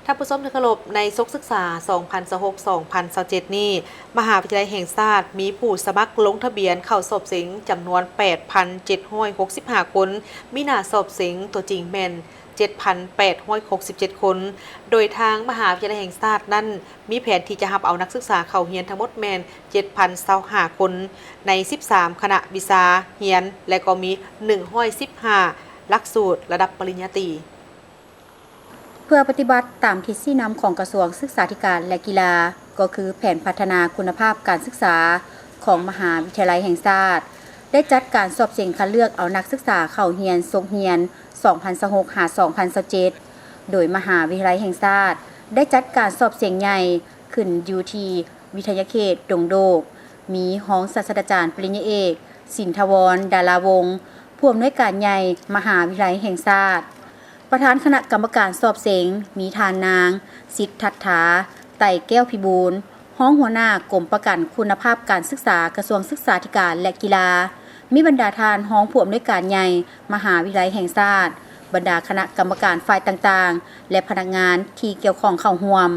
ທ່ານຜູ້ຊົມທີ່ເຄົາລົບ, ໃນສົກສຶກສາສອງພັນຊາວຫົກ ສອງພັນຊາວເຈັດນີ້, ມະຫາວິທະຍາໄລແຫ່ງຊາດມີຜູ້ສະໝັກລົງທະບຽນເຂົ້າສອບເສັງຈຳນວນແປດພັນເຈັດຮ້ອຍຫົກສິບຫ້າຄົນ, ມີໜ້າສອບເສັງຕົວຈິງແມ່ນ ເຈັດພັນແປດຮ້ອຍຫົກສິບເຈັດຄົນ, ໂດຍທາງມະຫາວິທະຍາໄລແຫ່ງຊາດນັ້ນ ມີແຜນທີ່ຈະຮັບເອົານັກສຶກສາເຂົ້າຮຽນທັງໝົດແມ່ນເຈັດພັນຊາວຫ້າຄົນ ໃນສິບສາມຄະນະວິຊາຮຽນ ແລະ ກໍມີໜຶ່ງຮ້ອຍສິບຫ້າຫຼັກສູດລະດັບປະລິນຍາຕີ. ເພື່ອປະຕິບັດຕາມທິດຊີ້ນຳຂອງກະຊວງສຶກສາທິການ ແລະ ກິລາ, ກໍຄືແຜນພັດທະນາຄຸນນະພາບການສຶກສາຂອງມະຫາວິທະຍາໄລແຫ່ງຊາດ, ໄດ້ຈັດການສອບເສັງຄັດເລືອກເອົານັກສຶກສາເຂົ້າຮຽນສົກຮຽນ ສອງພັນຊາວຫົກ ຫາ ສອງພັນຊາວເຈັດ ໂດຍມະຫາວິທະຍາໄລແຫ່ງຊາດໄດ້ຈັດການສອບເສັງໃຫຍ່ຂຶ້ນຢູ່ທີ່ວິທະຍາເຂດດົງໂດກ, ມີຮອງສາດສະດາຈານປະລິນຍາເອກ ສິນທະວອນ ດາລາວົງ ຜູ້ອຳນວຍການໃຫຍ່ມະຫາວິທະຍາໄລແຫ່ງຊາດ, ປະທານຄະນະກຳມະການສອບເສັງ ມີທ່ານນາງ ສິດທັດຖາ ໄຕແກ້ວພິບູນ ຮອງຫົວໜ້າກົມປະກັນຄຸນນະພາບການສຶກສາ ກະຊວງສຶກສາທິການ ແລະ ກິລາ, ມີບັນດາທ່ານຮອງຜູ້ອຳນວຍການໃຫຍ່ມະຫາວິທະຍາໄລແຫ່ງຊາດ, ບັນດາຄະນະກຳມະການຝ່າຍຕ່າງໆ ແລະ ພະນັກງານທີ່ກ່ຽວຂ້ອງເຂົ້າຮ່ວມ.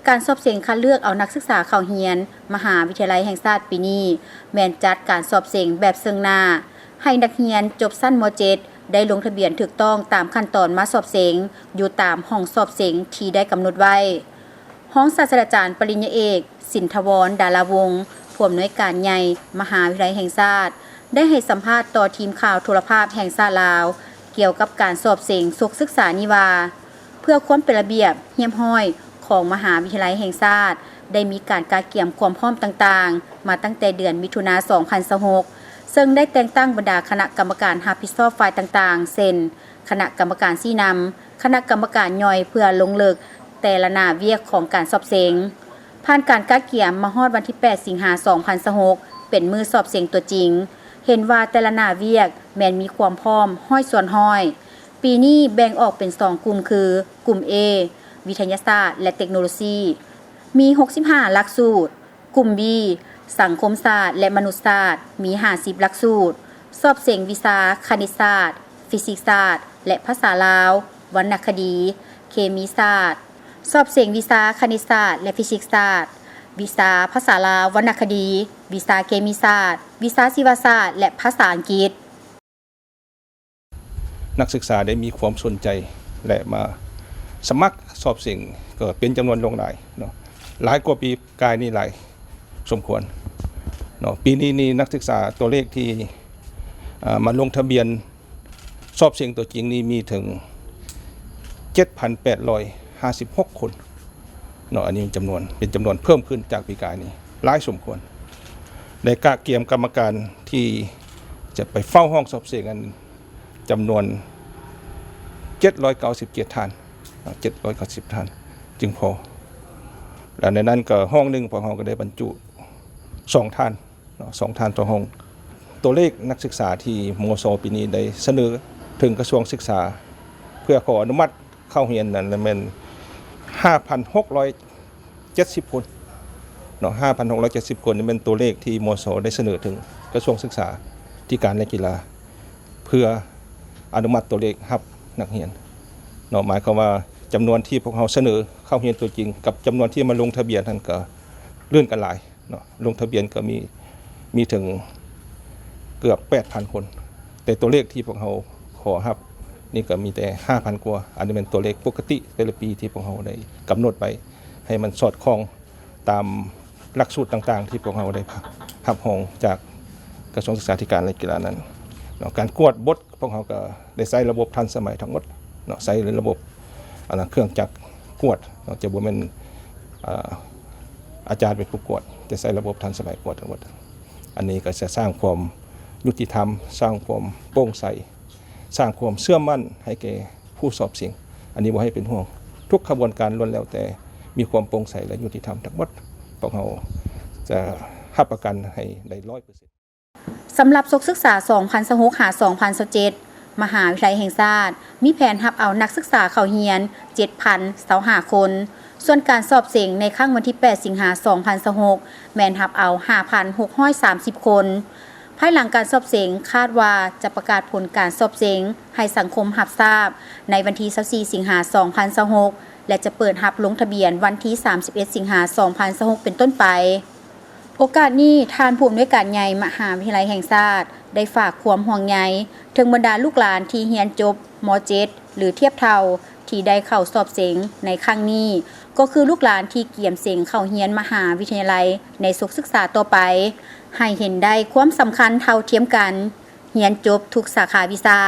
ການສອບເສັງຄັດເລືອກເອົານັກສຶກສາເຂົ້າຮຽນມະຫາວິທະຍາໄລແຫ່ງຊາດປີນີ້ ແມ່ນຈັດການສອບເສັງແບບເຊິ່ງໜ້າ, ໃຫ້ນັກຮຽນຈົບຊັ້ນ ມ.ເຈັດ ໄດ້ລົງທະບຽນຖືກຕ້ອງຕາມຂັ້ນຕອນມາສອບເສັງຢູ່ຕາມຫ້ອງສອບເສັງທີ່ໄດ້ກຳນົດໄວ້. ຮອງສາດສະດາຈານປະລິນຍາເອກ ສິນທະວອນ ດາລາວົງ ຜູ້ອຳນວຍການໃຫຍ່ມະຫາວິທະຍາໄລແຫ່ງຊາດ ໄດ້ໃຫ້ສຳພາດຕໍ່ທີມຂ່າວໂທລະພາບແຫ່ງຊາດລາວ ກ່ຽວກັບການສອບເສັງສົກສຶກສານີ້ວ່າ ເພື່ອຄວາມເປັນລະບຽບຮຽບຮ້ອຍຂອງມະຫາວິທະຍາໄລແຫ່ງຊາດ ໄດ້ມີການກະກຽມຄວາມພ້ອມຕ່າງໆ ມາຕັ້ງແຕ່ເດືອນມິຖຸນາ ສອງພັນຊາວຫົກ ເຊິ່ງໄດ້ແຕ່ງຕັ້ງບັນດາຄະນະກຳມະການຮັບຜິດຊອບຝ່າຍຕ່າງໆ ເຊັ່ນ ຄະນະກຳມະການຊີ້ນຳ, ຄະນະກຳມະການຍ່ອຍເພື່ອລົງເລິກແຕ່ລະໜ້າວຽກຂອງການສອບເສັງ. ຜ່ານການກະກຽມມາຮອດວັນທີແປດ ສິງຫາ ສອງພັນຊາວຫົກ ເປັນມື້ສອບເສັງຕົວຈິງ, ເຫັນວ່າແຕ່ລະໜ້າວຽກແມ່ນມີຄວາມພ້ອມຮ້ອຍສ່ວນຮ້ອຍ. ປີນີ້ແບ່ງອອກເປັນສອງກຸ່ມຄື ກຸ່ມ A ວິທະຍາສາດ ແລະ ເຕັກໂນໂລຊີ ມີຫົກສິບຫ້າຫຼັກສູດ, ກຸ່ມ B ສັງຄົມສາດ ແລະ ມະນຸດສາດ ມີຫ້າສິບຫຼັກສູດ, ສອບເສັງວິຊາຄະນິດສາດ, ຟີຊິກສາດ ແລະ ພາສາລາວ, ວັນນະຄະດີ, ເຄມີສາດ, ສອບເສັງວິຊາຄະນິດສາດ ແລະ ຟີຊິກສາດ, ວິຊາພາສາລາວ, ວັນນະຄະດີ, ວິຊາເຄມີສາດ, ວິຊາຊີວະສາດ ແລະ ພາສາອັງກິດ. ນັກສຶກສາໄດ້ມີຄວາມສົນໃຈ ແລະ ມາສະໝັກສອບເສັງກໍເປັນຈຳນວນຫຼວງຫຼາຍເນາະ, ຫຼາຍກວ່າປີກາຍນີ້ຫຼາຍສົມຄວນເນາະ. ປີນີ້ນີ້ນັກສຶກສາຕົວເລກທີ່ ເອີ່ ມາລົງທະບຽນສອບເສັງຕົວຈິງນີ້ມີເຖິງເຈັດພັນແປດຮ້ອຍຫ້າສິບຫົກຄົນເນາະ, ອັນນີ້ຈຳນວນ ເປັນຈຳນວນເພີ່ມຂຶ້ນຈາກປີກາຍນີ້ຫຼາຍສົມຄວນ. ໄດ້ກະກຽມກຳມະການທີ່ຈະໄປເຝົ້າຫ້ອງສອບເສັງນັ້ນ ຈຳນວນເຈັດຮ້ອຍເກົ້າສິບເຈັດທ່ານເນາະ, ເຈັດຮ້ອຍເກົ້າສິບທ່ານຈຶ່ງພໍ. ແລະ ໃນນັ້ນກໍຫ້ອງໜຶ່ງ ພວກເຮົາກໍໄດ້ບັນຈຸສອງທ່ານເນາະ, ສອງທ່ານຕໍ່ຫ້ອງ. ຕົວເລກນັກສຶກສາທີ່ ມສ ປີນີ້ໄດ້ສະເໜີເຖິງກະຊວງສຶກສາ ເພື່ອຂໍອະນຸມັດເຂົ້າຮຽນນັ້ນແມ່ນຫ້າພັນຫົກຮ້ອຍເຈັດສິບຄົນເນາະ, ຫ້າພັນຫົກຮ້ອຍເຈັດສິບຄົນນີ້ແມ່ນຕົວເລກທີ່ ມສ ໄດ້ສະເໜີເຖິງກະຊວງສຶກສາທິການ ແລະ ກິລາ ເພື່ອອະນຸມັດຕົວເລກຮັບນັກຮຽນເນາະ. ໝາຍຄວາມວ່າຈຳນວນທີ່ພວກເຮົາສະເໜີເຂົ້າຮຽນຕົວຈິງ ກັບຈຳນວນທີ່ມາລົງທະບຽນນັ້ນກໍລື່ນກັນຫຼາຍເນາະ, ລົງທະບຽນກໍມີ ມີເຖິງ ເກືອບແປດພັນຄົນ ແຕ່ຕົວເລກທີ່ພວກເຮົາຂໍຮັບນີ້ກໍມີແຕ່ຫ້າພັນກວ່າ. ອັນນີ້ແມ່ນຕົວເລກປົກກະຕິແຕ່ລະປີທີ່ພວກເຮົາໄດ້ກຳນົດໄວ້ ໃຫ້ມັນສອດຄ່ອງຕາມຫຼັກສູດຕ່າງໆ ທີ່ພວກເຮົາໄດ້ຮັບຮອງຈາກກະຊວງສຶກສາທິການ ແລະ ກິລານັ້ນເນາະ. ການກວດບົດ ພວກເຮົາກໍໄດ້ໃຊ້ລະບົບທັນສະໄໝທັງໝົດເນາະ, ໃຊ້ລະບົບ ອັນນັ້ນ ເຄື່ອງຈັກກວດເນາະ, ຈະບໍ່ແມ່ນ ອາ ອາຈານເປັນຜູ້ກວດ, ຈະໃຊ້ລະບົບທັນສະໄໝກວດທັງໝົດ. ອັນນີ້ກໍຈະສ້າງຄວາມຍຸຕິທຳ, ສ້າງຄວາມໂປ່ງໃສ, ສ້າງຄວາມເຊື່ອໝັ້ນໃຫ້ແກ່ຜູ້ສອບເສັງ. ອັນນີ້ບໍ່ໃຫ້ເປັນຫ່ວງ, ທຸກຂະບວນການລ້ວນແລ້ວແຕ່ມີຄວາມໂປ່ງໃສ ແລະ ຍຸຕິທຳທັງໝົດ. ພວກເຮົາຈະຮັບປະກັນໃຫ້ໄດ້ຮ້ອຍເປີເຊັນ. ສຳລັບສົກສຶກສາ ສອງພັນຊາວຫົກ ຫາ ສອງພັນຊາວເຈັດ ມະຫາວິທະຍາໄລແຫ່ງຊາດ ມີແຜນຮັບເອົານັກສຶກສາເຂົ້າຮຽນ ເຈັດພັນຊາວຫ້າຄົນ, ສ່ວນການສອບເສັງໃນຄັ້ງວັນທີ ແປດ ສິງຫາ ສອງພັນຊາວຫົກ ແມ່ນຮັບເອົາ ຫ້າພັນຫົກຮ້ອຍສາມສິບຄົນ. ພາຍຫຼັງການສອບເສັງ ຄາດວ່າຈະປະກາດຜົນການສອບເສັງໃຫ້ສັງຄົມຮັບຊາບໃນວັນທີ ຊາວສີ່ ສິງຫາ ສອງພັນຊາວຫົກ ແລະ ຈະເປີດຮັບລົງທະບຽນວັນທີ ສາມສິບເອັດ ສິງຫາ ສອງພັນຊາວຫົກ ເປັນຕົ້ນໄປ. ໂອກາດນີ້ ທ່ານຜູ້ອຳນວຍການໃຫຍ່ມະຫາວິທະຍາໄລແຫ່ງຊາດ ໄດ້ຝາກຄວາມຫ່ວງໃຍເຖິງບັນດາລູກຫຼານທີ່ຮຽນຈົບ ມ.ເຈັດ ຫຼື ທຽບເທົ່າ ທີ່ໄດ້ເຂົ້າສອບເສັງໃນຄັ້ງນີ້ ກໍຄືລູກຫຼານທີ່ກຽມເສັງເຂົ້າຮຽນມະຫາວິທະຍາໄລໃນສົກສຶກສາຕໍ່ໄປ ໃຫ້ເຫັນໄດ້ຄວາມສຳຄັນເທົ່າທຽມກັນ. ຮຽນຈົບທຸກສາຂາວິຊາ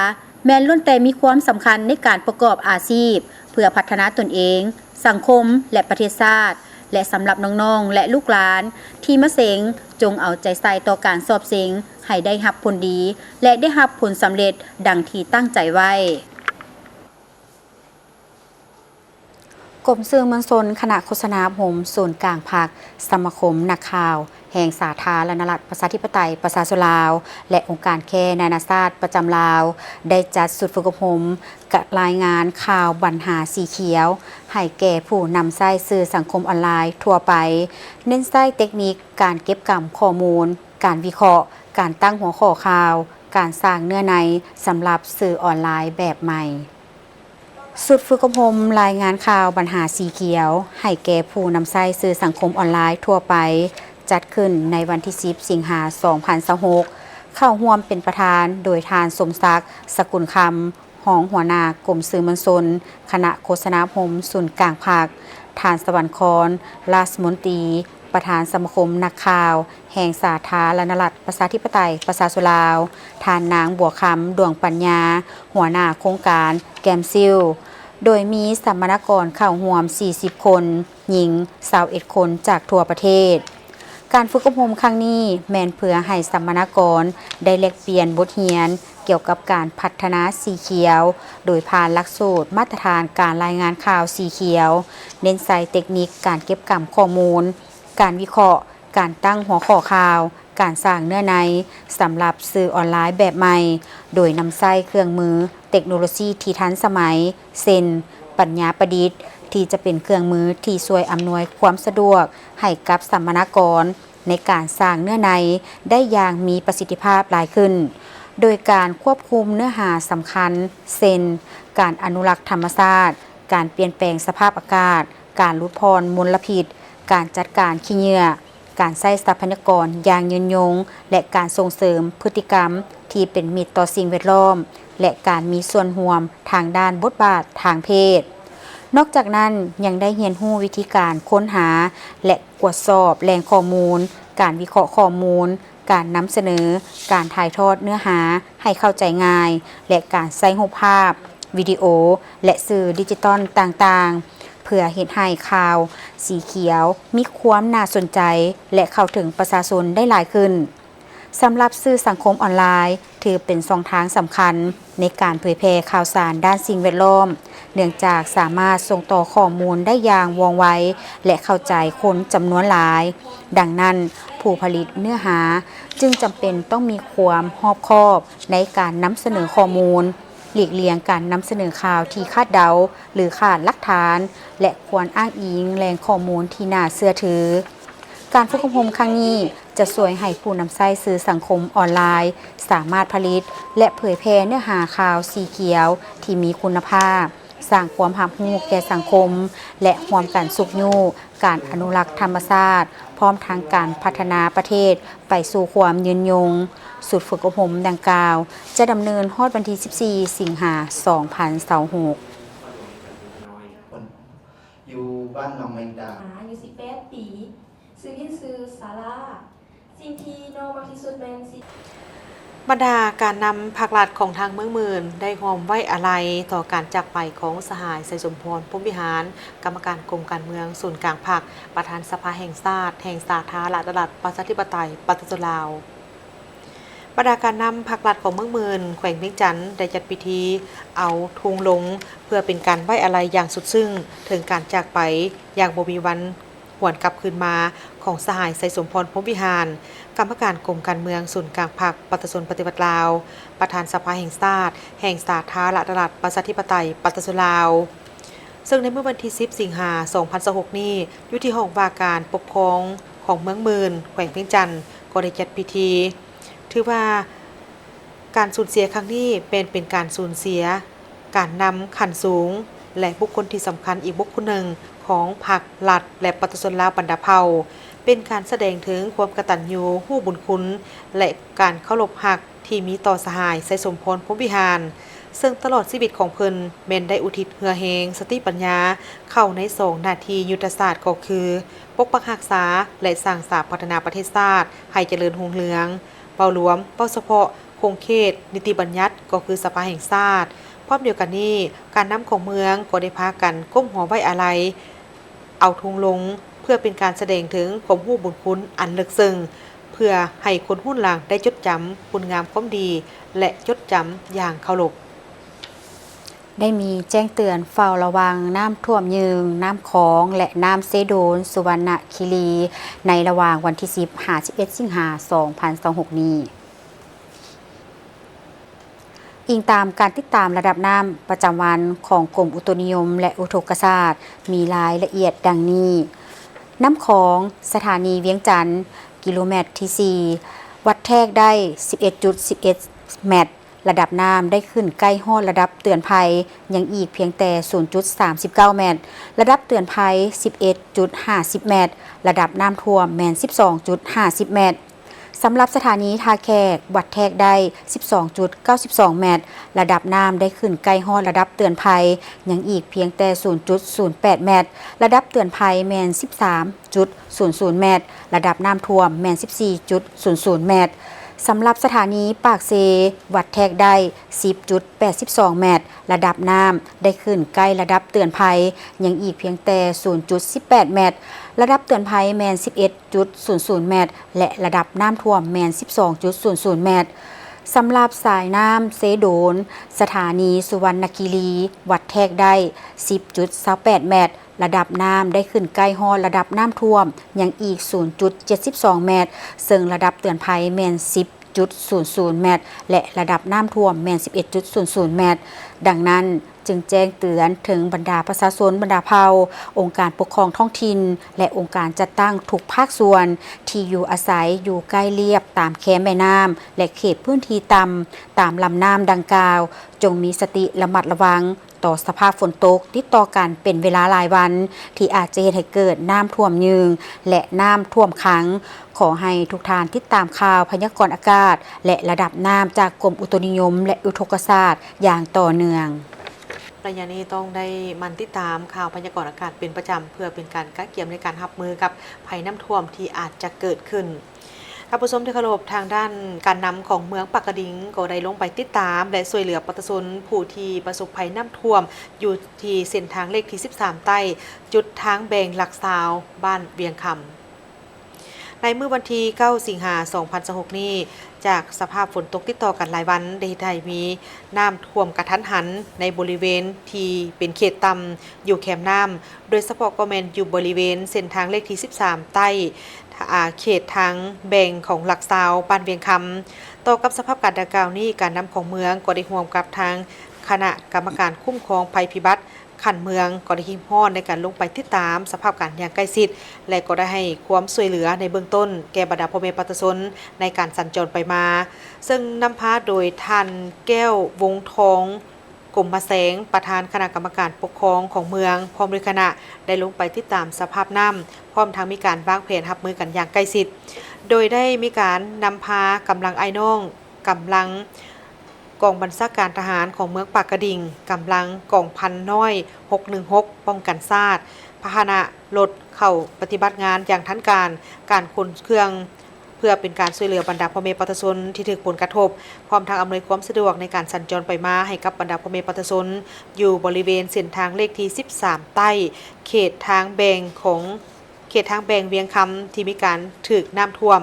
ແມ່ນລ້ວນແຕ່ມີຄວາມສຳຄັນໃນການປະກອບອາຊີບ ເພື່ອພັດທະນາຕົນເອງ, ສັງຄົມ ແລະ ປະເທດຊາດ ແລະ ສຳລັບນ້ອງໆ ແລະ ລູກຫຼານທີ່ມາເສັງ ຈົ່ງເອົາໃຈໃສ່ຕໍ່ການສອບເສັງໃຫ້ໄດ້ຮັບຜົນດີ ແລະ ໄດ້ຮັບຜົນສຳເລັດດັ່ງທີ່ຕັ້ງໃຈໄວ້. ກົມສື່ມວນຊົນ, ຄະນະໂຄສະນາອົບຮົມ, ສູນກາງພັກ, ສະມາຄົມນັກຂ່າວແຫ່ງສາທາລະນະລັດ ປະຊາທິປະໄຕ ປະຊາຊົນລາວ ແລະ ອົງການແຄນານາຊາດປະຈຳລາວ ໄດ້ຈັດຊຸດຝຶກອົບຮົມ ລາຍງານຂ່າວບັນຫາສີຂຽວ ໃຫ້ແກ່ຜູ້ນຳໃຊ້ສື່ສັງຄົມອອນລາຍທົ່ວໄປ, ເນັ້ນໃຊ້ເຕັກນິກການເກັບກຳຂໍ້ມູນ, ການວິເຄາະ, ການຕັ້ງຫົວຂໍ້ຂ່າວ, ການສ້າງເນື້ອໃນສຳລັບສື່ອອນລາຍແບບໃໝ່. ຊຸດຝຶກອົບຮົມລາຍງານຂ່າວບັນຫາສີຂຽວ ໃຫ້ແກ່ຜູ້ນຳໃຊ້ສື່ສັງຄົມອອນລາຍທົ່ວໄປ ຈັດຂຶ້ນໃນວັນທີ ສິບ ສິງຫາ ສອງພັນຊາວຫົກ ເຂົ້າຮ່ວມເປັນປະທານໂດຍທ່ານ ສົມສັກ ສະກຸນຄຳ ຮອງຫົວໜ້າກົມສື່ມວນຊົນ ຄະນະໂຄສະນາອົບຮົມສູນກາງພັກ, ທ່ານ ສະຫວັນຄອນ ລາດມນຕີ ປະທານສະມາຄົມນັກຂ່າວແຫ່ງສາທາລະນະລັດ ປະຊາທິປະໄຕ ປະຊາຊົນລາວ, ທ່ານນາງ ບົວຄຳ ດວງປັນຍາ ຫົວໜ້າໂຄງການ ແກມຊິວ ໂດຍມີສຳມະນາກອນເຂົ້າຮ່ວມ ສີ່ສິບຄົນ, ຍິງ ຊາວເອັດຄົນ ຈາກທົ່ວປະເທດ. ການຝຶກອົບຮົມຄັ້ງນີ້ ແມ່ນເພື່ອໃຫ້ສຳມະນາກອນໄດ້ແລກປ່ຽນບົດຮຽນ ກ່ຽວກັບການພັດທະນາສີຂຽວ ໂດຍຜ່ານຫຼັກສູດມາດຕະຖານການລາຍງານຂ່າວສີຂຽວ, ເນັ້ນໃສ່ເຕັກນິກການເກັບກຳຂໍ້ມູນ, ການວິເຄາະ, ການຕັ້ງຫົວຂໍ້ຂ່າວ, ການສ້າງເນື້ອໃນສຳລັບສື່ອອນລາຍແບບໃໝ່, ໂດຍນຳໃຊ້ເຄື່ອງມືເຕັກໂນໂລຊີທີ່ທັນສະໄໝ, ເຊັ່ນ ປັນຍາປະດິດ ທີ່ຈະເປັນເຄື່ອງມືທີ່ຊ່ວຍອຳນວຍຄວາມສະດວກໃຫ້ກັບສຳມະນາກອນ ໃນການສ້າງເນື້ອໃນໄດ້ຢ່າງມີປະສິດທິພາບຫຼາຍຂຶ້ນ, ໂດຍການຄວບຄຸມເນື້ອຫາສຳຄັນ ເຊັ່ນ ການອະນຸລັກທຳມະຊາດ, ການປ່ຽນແປງສະພາບອາກາດ, ການຫຼຸດຜ່ອນມົນລະພິດ, ການຈັດການຂີ້ເຫຍື້ອ, ການໃຊ້ຊັບພະຍາກອນຢ່າງຍືນຍົງ ແລະ ການສົ່ງເສີມພຶດຕິກຳທີ່ເປັນມິດຕໍ່ສິ່ງແວດລ້ອມ ແລະ ການມີສ່ວນຮ່ວມທາງດ້ານບົດບາດທາງເພດ. ນອກຈາກນັ້ນ ຍັງໄດ້ຮຽນຮູ້ວິທີການຄົ້ນຫາ ແລະ ກວດສອບແຫຼ່ງຂໍ້ມູນ, ການວິເຄາະຂໍ້ມູນ, ການນຳສະເໜີ, ການຖ່າຍທອດເນື້ອຫາໃຫ້ເຂົ້າໃຈງ່າຍ ແລະ ການໃຊ້ຮູບພາບ, ວິດີໂອ ແລະ ສື່ດິຈິຕອນຕ່າງໆ ເພື່ອເຮັດໃຫ້ຂ່າວສີຂຽວມີຄວາມໜ້າສົນໃຈ ແລະ ເຂົ້າເຖິງປະຊາຊົນໄດ້ຫຼາຍຂຶ້ນ. ສຳລັບສື່ສັງຄົມອອນລາຍ ຖືເປັນຊ່ອງທາງສຳຄັນໃນການເຜີຍແຜ່ຂ່າວສານດ້ານສິ່ງແວດລ້ອມ, ເນື່ອງຈາກສາມາດສົ່ງຕໍ່ຂໍ້ມູນໄດ້ຢ່າງວ່ອງໄວ ແລະ ເຂົ້າໃຈຄົນຈຳນວນຫຼາຍ. ດັ່ງນັ້ນ, ຜູ້ຜະລິດເນື້ອຫາຈຶ່ງຈຳເປັນຕ້ອງມີຄວາມຮອບຄອບໃນການນຳສະເໜີຂໍ້ມູນ, ຫຼີກລ່ຽງການນຳສະເໜີຂ່າວທີ່ຄາດເດົາ ຫຼື ຂາດຫຼັກຖານ ແລະ ຄວນອ້າງອີງແຫຼ່ງຂໍ້ມູນທີ່ໜ້າເຊື່ອຖື. ການຝຶກອົບຮົມຄັ້ງນີ້ ຈະຊ່ວຍໃຫ້ຜູ້ນຳໃຊ້ສື່ສັງຄົມອອນລາຍ ສາມາດຜະລິດ ແລະ ເຜີຍແຜ່ເນື້ອຫາຂ່າວສີຂຽວທີ່ມີຄຸນນະພາບ, ສ້າງຄວາມຮັບຮູ້ແກ່ສັງຄົມ ແລະ ຮ່ວມກັນຊຸກຍູ້ ການອະນຸລັກທຳມະຊາດ ພ້ອມທັງການພັດທະນາປະເທດໄປສູ່ຄວາມຍືນຍົງ. ສູດຝຶກອົບຮົມດັ່ງກ່າວ ຈະດຳເນີນຮອດວັນທີສິບສີ່ ສິງຫາ ສອງພັນຊາວຫົກ. ຢູ່ບ້ານໜອງແມງດາ ອາຍຸສິບແປດປີ ຊື່ຫຼິ້ນຊື່ຊາລາ. ສິ່ງທີ່ນ້ອງມັກທີ່ສຸດແມ່ນຊິ ບັນດາການນຳພັກລັດຂອງທາງເມືອງໝື່ນ ໄດ້ຮ່ວມໄວ້ອາໄລຕໍ່ການຈາກໄປຂອງສະຫາຍ ໄຊສົມພອນ ພົມວິຫານ ກຳມະການກົມການເມືອງສູນກາງພັກ, ປະທານສະພາແຫ່ງຊາດ ແຫ່ງສາທາລະນະລັດ ປະຊາທິປະໄຕ ປະຊາຊົນລາວ. ບັນດາການນຳພັກລັດຂອງເມືອງໝື່ນ ແຂວງວຽງຈັນ ໄດ້ຈັດພິທີເອົາທຸງລົງ ເພື່ອເປັນການໄວ້ອາໄລຢ່າງສຸດຊຶ້ງ ເຖິງການຈາກໄປຢ່າງບໍ່ມີວັນຫວນກັບຄືນມາຂອງສະຫາຍ ໄຊສົມພອນ ພົມວິຫານ ກຳມະການກົມການເມືອງສູນກາງພັກປະຊາຊົນປະຕິວັດລາວ, ປະທານສະພາແຫ່ງຊາດ ແຫ່ງສາທາລະນະລັດ ປະຊາທິປະໄຕ ປະຊາຊົນລາວ. ເຊິ່ງໃນມື້ວັນທີສິບ ສິງຫາ ສອງພັນຊາວຫົກນີ້ ຢູ່ທີ່ຫ້ອງວ່າການປົກຄອງຂອງເມືອງໝື່ນ ແຂວງວຽງຈັນ ກໍໄດ້ຈັດພິທີ. ຖືວ່າການສູນເສຍຄັ້ງນີ້ແມ່ນເປັນການສູນເສຍການນຳຂັ້ນສູງ ແລະ ບຸກຄົນທີ່ສຳຄັນອີກບຸກຄົນໜຶ່ງຂອງພັກລັດ ແລະ ປະຊາຊົນລາວບັນດາເຜົ່າ, ເປັນການສະແດງເຖິງຄວາມກະຕັນຍູຮູ້ບຸນຄຸນ ແລະ ການເຄົາລົບຮັກ ທີ່ມີຕໍ່ສະຫາຍ ໄຊສົມພອນ ພົມວິຫານ ເຊິ່ງຕະຫຼອດຊີວິດຂອງເພິ່ນແມ່ນໄດ້ອຸທິດເຫື່ອແຮງ ສະຕິປັນຍາ ເຂົ້າໃນສອງໜ້າທີ່ຍຸດທະສາດ ກໍຄື ປົກປັກຮັກສາ ແລະ ສ້າງສາພັດທະນາປະເທດຊາດໃຫ້ຈະເລີນຮຸ່ງເຮືອງ. ເວົ້າລວມ, ເວົ້າສະເພາະຂົງເຂດນິຕິບັນຍັດ ກໍຄືສະພາແຫ່ງຊາດ. ພ້ອມດຽວກັນນີ້, ການນຳຂອງເມືອງກໍໄດ້ພາກັນກົ້ມຫົວໄວ້ອາໄລ ເອົາທຸງລົງ ເພື່ອເປັນການສະແດງເຖິງຄວາມຮູ້ບຸນຄຸນອັນເລິກເຊິ່ງ ເພື່ອໃຫ້ຄົນຮຸ່ນຫຼັງໄດ້ຈົດຈຳຄຸນງາມຄວາມດີ ແລະ ຈົດຈຳຢ່າງເຄົາລົບ. ໄດ້ມີແຈ້ງເຕືອນເຝົ້າລະວັງນ້ຳຖ້ວມຍືງ, ນ້ຳຂອງ ແລະ ນ້ຳເຊໂດນ ສຸວັນນະຄີລີ ໃນລະຫວ່າງວັນທີສິບ ຫາ ສິບເອັດ ສິງຫາ ສອງພັນຊາວຫົກນີ້. ອີງຕາມການຕິດຕາມລະດັບນ້ຳປະຈຳວັນຂອງກົມອຸຕຸນິຍົມ ແລະ ອຸທົກກະສາດ ມີລາຍລະອຽດດັ່ງນີ້: ນ້ຳຂອງ ສະຖານີວຽງຈັນ ກິໂລແມັດທີສີ່ ວັດແທກໄດ້ສິບເອັດຈຸດສິບເອັດແມັດ, ລະດັບນ້ຳໄດ້ຂຶ້ນໃກ້ຮອດລະດັບເຕືອນໄພ ຍັງອີກພຽງແຕ່ສູນຈຸດສາມສິບເກົ້າແມັດ, ລະດັບເຕືອນໄພສິບເອັດຈຸດຫ້າສິບແມັດ, ລະດັບນ້ຳຖ້ວມແມ່ນສິບສອງຈຸດຫ້າສິບແມັດ. ສຳລັບສະຖານີທ່າແຂກ ວັດແທກໄດ້ສິບສອງຈຸດເກົ້າສິບສອງແມັດ, ລະດັບນ້ຳໄດ້ຂຶ້ນໃກ້ຮອດລະດັບເຕືອນໄພ ຍັງອີກພຽງແຕ່ສູນຈຸດສູນແປດແມັດ, ລະດັບເຕືອນໄພແມ່ນສິບສາມຈຸດສູນສູນແມັດ, ລະດັບນ້ຳຖ້ວມແມ່ນສິບສີ່ຈຸດສູນສູນແມັດ. ສຳລັບສະຖານີປາກເຊ ວັດແທກໄດ້ສິບຈຸດແປດສິບສອງແມັດ, ລະດັບນ້ຳໄດ້ຂຶ້ນໃກ້ລະດັບເຕືອນໄພ ຍັງອີກພຽງແຕ່ສູນຈຸດສິບແປດແມັດ, ລະດັບເຕືອນໄພແມ່ນສິບເອັດ ຈຸດສູນສູນແມັດ ແລະ ລະດັບນ້ຳຖ້ວມແມ່ນສິບສອງຈຸດສູນສູນແມັດ. ສຳລັບສາຍນ້ຳເຊໂດນ ສະຖານີສຸວັນນະຄີລີ ວັດແທກໄດ້ສິບຈຸດຊາວແປດແມັດ, ລະດັບນ້ຳໄດ້ຂຶ້ນໃກ້ຮອດລະດັບນ້ຳຖ້ວມ ຍັງອີກສູນຈຸດເຈັດສິບສອງແມັດ, ເຊິ່ງລະດັບເຕືອນໄພແມ່ນສິບຈຸດສູນສູນແມັດ ແລະ ລະດັບນ້ຳຖ້ວມແມ່ນສິບເອັດຈຸດສູນສູນແມັດ. ດັ່ງນັ້ນ, ຈຶ່ງແຈ້ງເຕືອນເຖິງບັນດາປະຊາຊົນບັນດາເຜົ່າ, ອົງການປົກຄອງທ້ອງຖິ່ນ ແລະ ອົງການຈັດຕັ້ງທຸກພາກສ່ວນ ທີ່ຢູ່ອາໄສຢູ່ໃກ້ລຽບຕາມແຄມແມ່ນ້ຳ ແລະ ເຂດພື້ນທີ່ຕ່ຳ ຕາມລຳນ້ຳດັ່ງກ່າວ, ຈົ່ງມີສະຕິລະມັດລະວັງຕໍ່ສະພາບຝົນຕົກຕິດຕໍ່ກັນເປັນເວລາຫຼາຍວັນ ທີ່ອາດຈະເຮັດໃຫ້ເກີດນ້ຳຖ້ວມຍືງ ແລະ ນ້ຳຖ້ວມຂັງ. ຂໍໃຫ້ທຸກທ່ານຕິດຕາມຂ່າວພະຍາກອນອາກາດ ແລະ ລະດັບນ້ຳຈາກກົມອຸຕຸນິຍົມ ແລະ ອຸທົກກະສາດຢ່າງຕໍ່ເນື່ອງ. ໄລຍະນີ້ຕ້ອງໄດ້ໝັ່ນຕິດຕາມຂ່າວພະຍາກອນອາກາດເປັນປະຈຳ ເພື່ອເປັນການກະກຽມໃນການຮັບມືກັບໄພນ້ຳຖ້ວມທີ່ອາດຈະເກີດຂຶ້ນ. ທ່ານຜູ້ຊົມທີ່ເຄົາລົບ, ທາງດ້ານການນຳຂອງເມືອງປາກກະດິງກໍໄດ້ລົງໄປຕິດຕາມ ແລະ ຊ່ວຍເຫຼືອປະຊາຊົນຜູ້ທີ່ປະສົບໄພນ້ຳຖ້ວມ ຢູ່ທີ່ເສັ້ນທາງເລກທີສິບສາມໃຕ້ ຈຸດທາງແບ່ງຫຼັກຊາວ ບ້ານວຽງຄຳ. ໃນມື້ວັນທີເກົ້າ ສິງຫາ ສອງພັນຊາວຫົກນີ້ ຈາກສະພາບຝົນຕົກຕິດຕໍ່ກັນຫຼາຍວັນ ໄດ້ເຮັດໃຫ້ມີນ້ຳຖ້ວມກະທັນຫັນໃນບໍລິເວນທີ່ເປັນເຂດຕ່ຳຢູ່ແຄມນ້ຳ, ໂດຍສະເພາະກໍແມ່ນຢູ່ບໍລິເວນເສັ້ນທາງເລກທີສິບສາມໃຕ້ ອາ ເຂດທາງແບ່ງຂອງຫຼັກຊາວ ບ້ານວຽງຄຳ. ຕໍ່ກັບສະພາບການດັ່ງກ່າວນີ້, ການນຳຂອງເມືອງກໍໄດ້ຮ່ວມກັບທາງຄະນະກຳມະການຄຸ້ມຄອງໄພພິບັດ ຂັ້ນເມືອງກໍໄດ້ຮີບຮ້ອນໃນການລົງໄປຕິດຕາມສະພາບການຢ່າງໃກ້ຊິດ ແລະ ກໍໄດ້ໃຫ້ຄວາມຊ່ວຍເຫຼືອໃນເບື້ອງຕົ້ນແກ່ບັນດາພໍ່ແມ່ປະຊາຊົນໃນການສັນຈອນໄປມາ, ເຊິ່ງນຳພາໂດຍທ່ານ ແກ້ວ ວົງທອງ ກົມມະແສງ, ປະທານຄະນະກຳມະການປົກຄອງຂອງເມືອງ ພ້ອມດ້ວຍຄະນະ ໄດ້ລົງໄປຕິດຕາມສະພາບນ້ຳ, ພ້ອມທັງມີການວາງແຜນຮັບມືກັນຢ່າງໃກ້ຊິດ, ໂດຍໄດ້ມີການນຳພາກຳລັງອ້າຍນ້ອງ, ກຳລັງກອງບັນຊາການທະຫານຂອງເມືອງປາກກະດິງ, ກຳລັງກອງພັນນ້ອຍຫົກໜຶ່ງຫົກ ປ້ອງກັນຊາດ, ພາຫະນະລົດເຂົ້າປະຕິບັດງານຢ່າງທັນການ, ການຂົນເຄື່ອງ ເພື່ອເປັນການຊ່ວຍເຫຼືອບັນດາພໍ່ແມ່ປະຊາຊົນທີ່ຖືກຜົນກະທົບ, ພ້ອມທັງອຳນວຍຄວາມສະດວກໃນການສັນຈອນໄປມາໃຫ້ກັບບັນດາພໍ່ແມ່ປະຊາຊົນ ຢູ່ບໍລິເວນເສັ້ນທາງເລກທີສິບສາມໃຕ້ ເຂດທາງແບ່ງຂອງ ເຂດທາງແບ່ງວຽງຄຳທີ່ມີການຖືກນ້ຳຖ້ວມ.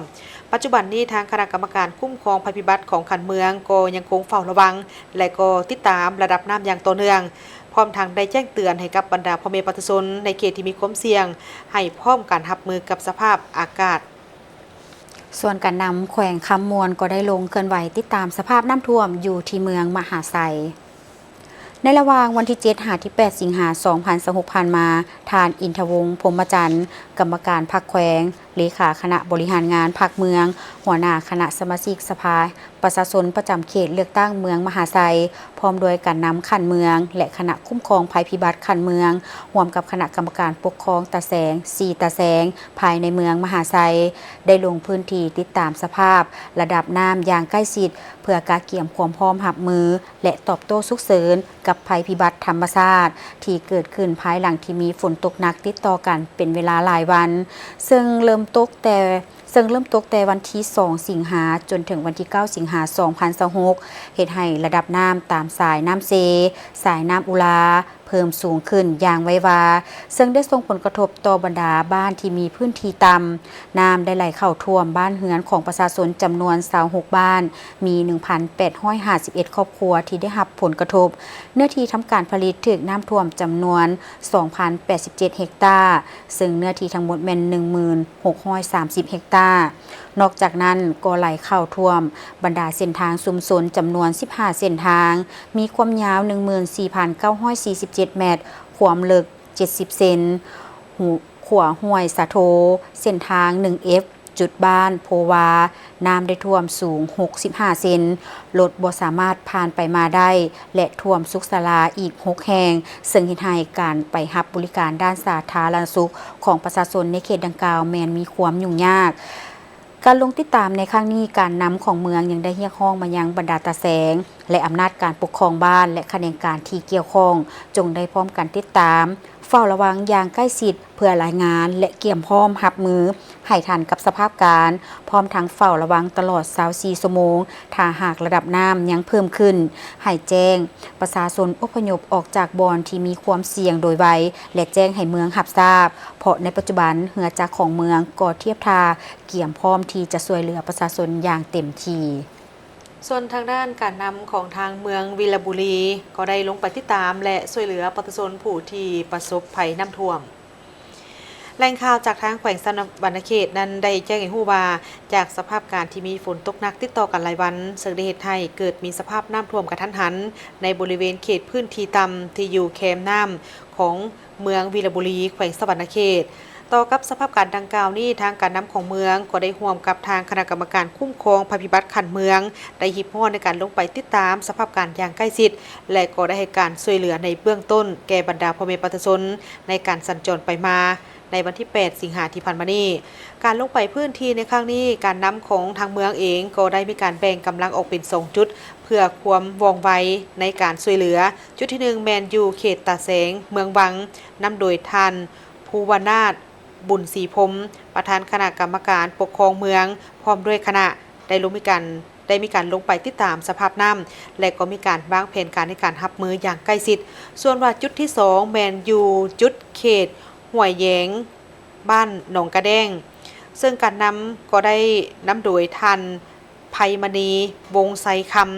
ປັດຈຸບັນນີ້ ທາງຄະນະກຳມະການຄຸ້ມຄອງໄພພິບັດຂອງຂັ້ນເມືອງກໍຍັງຄົງເຝົ້າລະວັງ ແລະ ກໍຕິດຕາມລະດັບນ້ຳຢ່າງຕໍ່ເນື່ອງ, ພ້ອມທັງໄດ້ແຈ້ງເຕືອນໃຫ້ກັບບັນດາພໍ່ແມ່ປະຊາຊົນໃນເຂດທີ່ມີຄວາມສ່ຽງ ໃຫ້ພ້ອມການຮັບມືກັບສະພາບອາກາດ. ສ່ວນການນຳແຂວງຄຳມ່ວນກໍໄດ້ລົງເຄື່ອນໄຫວຕິດຕາມສະພາບນ້ຳຖ້ວມຢູ່ທີ່ເມືອງມະຫາໄຊ. ໃນລະຫວ່າງວັນທີເຈັດຫາທີແປດສິງຫາສອງພັນຊາວຫົກຜ່ານມາ, ທ່ານ ອິນທະວົງ ພົມມະຈັນ ກຳມະການພັກແຂວງ, ເລຂາຄະນະບໍລິຫານງານພັກເມືອງ, ຫົວໜ້າຄະນະສະມາຊິກສະພາ ປະຊາຊົນປະຈຳເຂດເລືອກຕັ້ງເມືອງມະຫາໄຊ, ພ້ອມດ້ວຍການນຳຂັ້ນເມືອງ ແລະ ຄະນະຄຸ້ມຄອງໄພພິບັດຂັ້ນເມືອງ, ຮ່ວມກັບຄະນະກຳມະການປົກຄອງຕາແສງ ສີ່ຕາແສງ ພາຍໃນເມືອງມະຫາໄຊ ໄດ້ລົງພື້ນທີ່ຕິດຕາມສະພາບລະດັບນ້ຳຢ່າງໃກ້ຊິດ ເພື່ອກະກຽມຄວາມພ້ອມຮັບມື ແລະ ຕອບໂຕ້ສຸກເສີນກັບໄພພິບັດທຳມະຊາດທີ່ເກີດຂຶ້ນພາຍຫຼັງທີ່ມີຝົນຕົກໜັກຕິດຕໍ່ກັນເປັນເວລາຫຼາຍວັນ, ເຊິ່ງເລີ່ມຕົກແຕ່ ເຊິ່ງເລີ່ມຕົກແຕ່ວັນທີສອງສິງຫາຈົນເຖິງວັນທີເກົ້າສິງຫາສອງພັນຊາວຫົກ ເຮັດໃຫ້ລະດັບນ້ຳຕາມສາຍນ້ຳເຊ, ສາຍນ້ຳອຸລາ ເພີ່ມສູງຂຶ້ນຢ່າງໄວວາ, ເຊິ່ງໄດ້ສົ່ງຜົນກະທົບຕໍ່ບັນດາບ້ານທີ່ມີພື້ນທີ່ຕ່ຳ. ນ້ຳໄດ້ໄຫຼເຂົ້າຖ້ວມບ້ານເຮືອນຂອງປະຊາຊົນຈຳນວນຊາວຫົກບ້ານ, ມີໜຶ່ງພັນແປດຮ້ອຍຫ້າສິບເອັດຄອບຄົວທີ່ໄດ້ຮັບຜົນກະທົບ. ເນື້ອທີ່ທຳການຜະລິດຖືກນ້ຳຖ້ວມຈຳນວນສອງພັນແປດສິບເຈັດເຮັກຕາ, ເຊິ່ງເນື້ອທີ່ທັງໝົດແມ່ນໜຶ່ງໝື່ນຫົກຮ້ອຍສາມສິບເຮັກຕາ. ນອກຈາກນັ້ນກໍໄຫຼເຂົ້າຖ້ວມບັນດາເສັ້ນທາງຊຸມຊົນຈຳນວນສິບຫ້າເສັ້ນທາງ, ມີຄວາມຍາວໜຶ່ງໝື່ນສີ່ພັນເກົ້າຮ້ອຍສີ່ສິບເຈັດແມັດ, ຄວາມເລິກເຈັດສິບເຊັນ, ຫົວ ຂົວຫ້ວຍສະໂທ, ເສັ້ນທາງໜຶ່ງເອັຟ ຈຸດບ້ານໂພວາ, ນ້ຳໄດ້ຖ້ວມສູງຫົກສິບຫ້າເຊັນ, ລົດບໍ່ສາມາດຜ່ານໄປມາໄດ້ ແລະ ຖ້ວມສຸກສາລາອີກຫົກແຫ່ງ, ເຊິ່ງເຮັດໃຫ້ການໄປຮັບບໍລິການດ້ານສາທາລະນະສຸກຂອງປະຊາຊົນໃນເຂດດັ່ງກ່າວແມ່ນມີຄວາມຫຍຸ້ງຍາກ. ການລົງຕິດຕາມໃນຄັ້ງນີ້, ການນຳຂອງເມືອງຍັງໄດ້ຮຽກຮ້ອງມາຍັງບັນດາຕາແສງ ແລະ ອຳນາດການປົກຄອງບ້ານ ແລະ ຂະແໜງການທີ່ກ່ຽວຂ້ອງ, ຈົ່ງໄດ້ພ້ອມກັນຕິດຕາມ ເຝົ້າລະວັງຢ່າງໃກ້ຊິດ ເພື່ອລາຍງານ ແລະ ກຽມພ້ອມຮັບມືໃຫ້ທັນກັບສະພາບການ, ພ້ອມທັງເຝົ້າລະວັງຕະຫຼອດຊາວສີ່ຊົ່ວໂມງ. ຖ້າຫາກລະດັບນ້ຳຍັງເພີ່ມຂຶ້ນ, ໃຫ້ແຈ້ງປະຊາຊົນອົບພະຍົບອອກຈາກບ່ອນທີ່ມີຄວາມສ່ຽງໂດຍໄວ ແລະ ແຈ້ງໃຫ້ເມືອງຮັບຊາບ, ເພາະໃນປັດຈຸບັນເຮືອຈັກຂອງເມືອງກໍທຽບທ່າກຽມພ້ອມທີ່ຈະຊ່ວຍເຫຼືອປະຊາຊົນຢ່າງເຕັມທີ່. ສ່ວນທາງດ້ານການນຳຂອງທາງເມືອງວິລະບູລີ ກໍໄດ້ລົງໄປຕິດຕາມ ແລະ ຊ່ວຍເຫຼືອປະຊາຊົນຜູ້ທີ່ປະສົບໄພນ້ຳຖ້ວມ. ແຫຼ່ງຂ່າວຈາກທາງແຂວງສະຫວັນນະເຂດນັ້ນໄດ້ແຈ້ງໃຫ້ຮູ້ວ່າ ຈາກສະພາບການທີ່ມີຝົນຕົກໜັກຕິດຕໍ່ກັນຫຼາຍວັນ, ເຊິ່ງໄດ້ເຮັດໃຫ້ເກີດມີສະພາບນ້ຳຖ້ວມກະທັນຫັນໃນບໍລິເວນເຂດພື້ນທີ່ຕ່ຳທີ່ຢູ່ແຄມນ້ຳຂອງ ເມືອງວິລະບູລີ ແຂວງສະຫວັນນະເຂດ. ຕໍ່ກັບສະພາບການດັ່ງກ່າວນີ້, ທາງການນຳຂອງເມືອງກໍໄດ້ຮ່ວມກັບທາງຄະນະກຳມະການຄຸ້ມຄອງໄພພິບັດຂັ້ນເມືອງ ໄດ້ຮີບຮ້ອນໃນການລົງໄປຕິດຕາມສະພາບການຢ່າງໃກ້ຊິດ ແລະ ກໍໄດ້ໃຫ້ການຊ່ວຍເຫຼືອໃນເບື້ອງຕົ້ນແກ່ບັນດາພໍ່ແມ່ປະຊາຊົນໃນການສັນຈອນໄປມາ ໃນວັນທີແປດສິງຫາທີ່ຜ່ານມານີ້. ການລົງໄປພື້ນທີ່ໃນຄັ້ງນີ້, ການນຳຂອງທາງເມືອງເອງກໍໄດ້ມີການແບ່ງກຳລັງອອກເປັນສອງຈຸດ ເພື່ອຄວາມວ່ອງໄວໃນການຊ່ວຍເຫຼືອ. ຈຸດທີໜຶ່ງແມ່ນຢູ່ເຂດຕາແສງ ເມືອງວັງ, ນຳໂດຍທ່ານ ພູວະນາດ ບຸນສີພົມ, ປະທານຄະນະກຳມະການປົກຄອງເມືອງ ພ້ອມດ້ວຍຄະນະ ໄດ້ລົງມີການ ໄດ້ມີການລົງໄປຕິດຕາມສະພາບນ້ຳ ແລະ ກໍມີການວາງແຜນການໃນການຮັບມືຢ່າງໃກ້ຊິດ. ສ່ວນວ່າຈຸດທີສອງແມ່ນຢູ່ຈຸດເຂດຫ້ວຍແຢງ ບ້ານໜອງກະແດ້ງ, ເຊິ່ງການນຳກໍໄດ້ນຳໂດຍທ່ານ ໄພມະນີ ວົງໄຊຄຳ,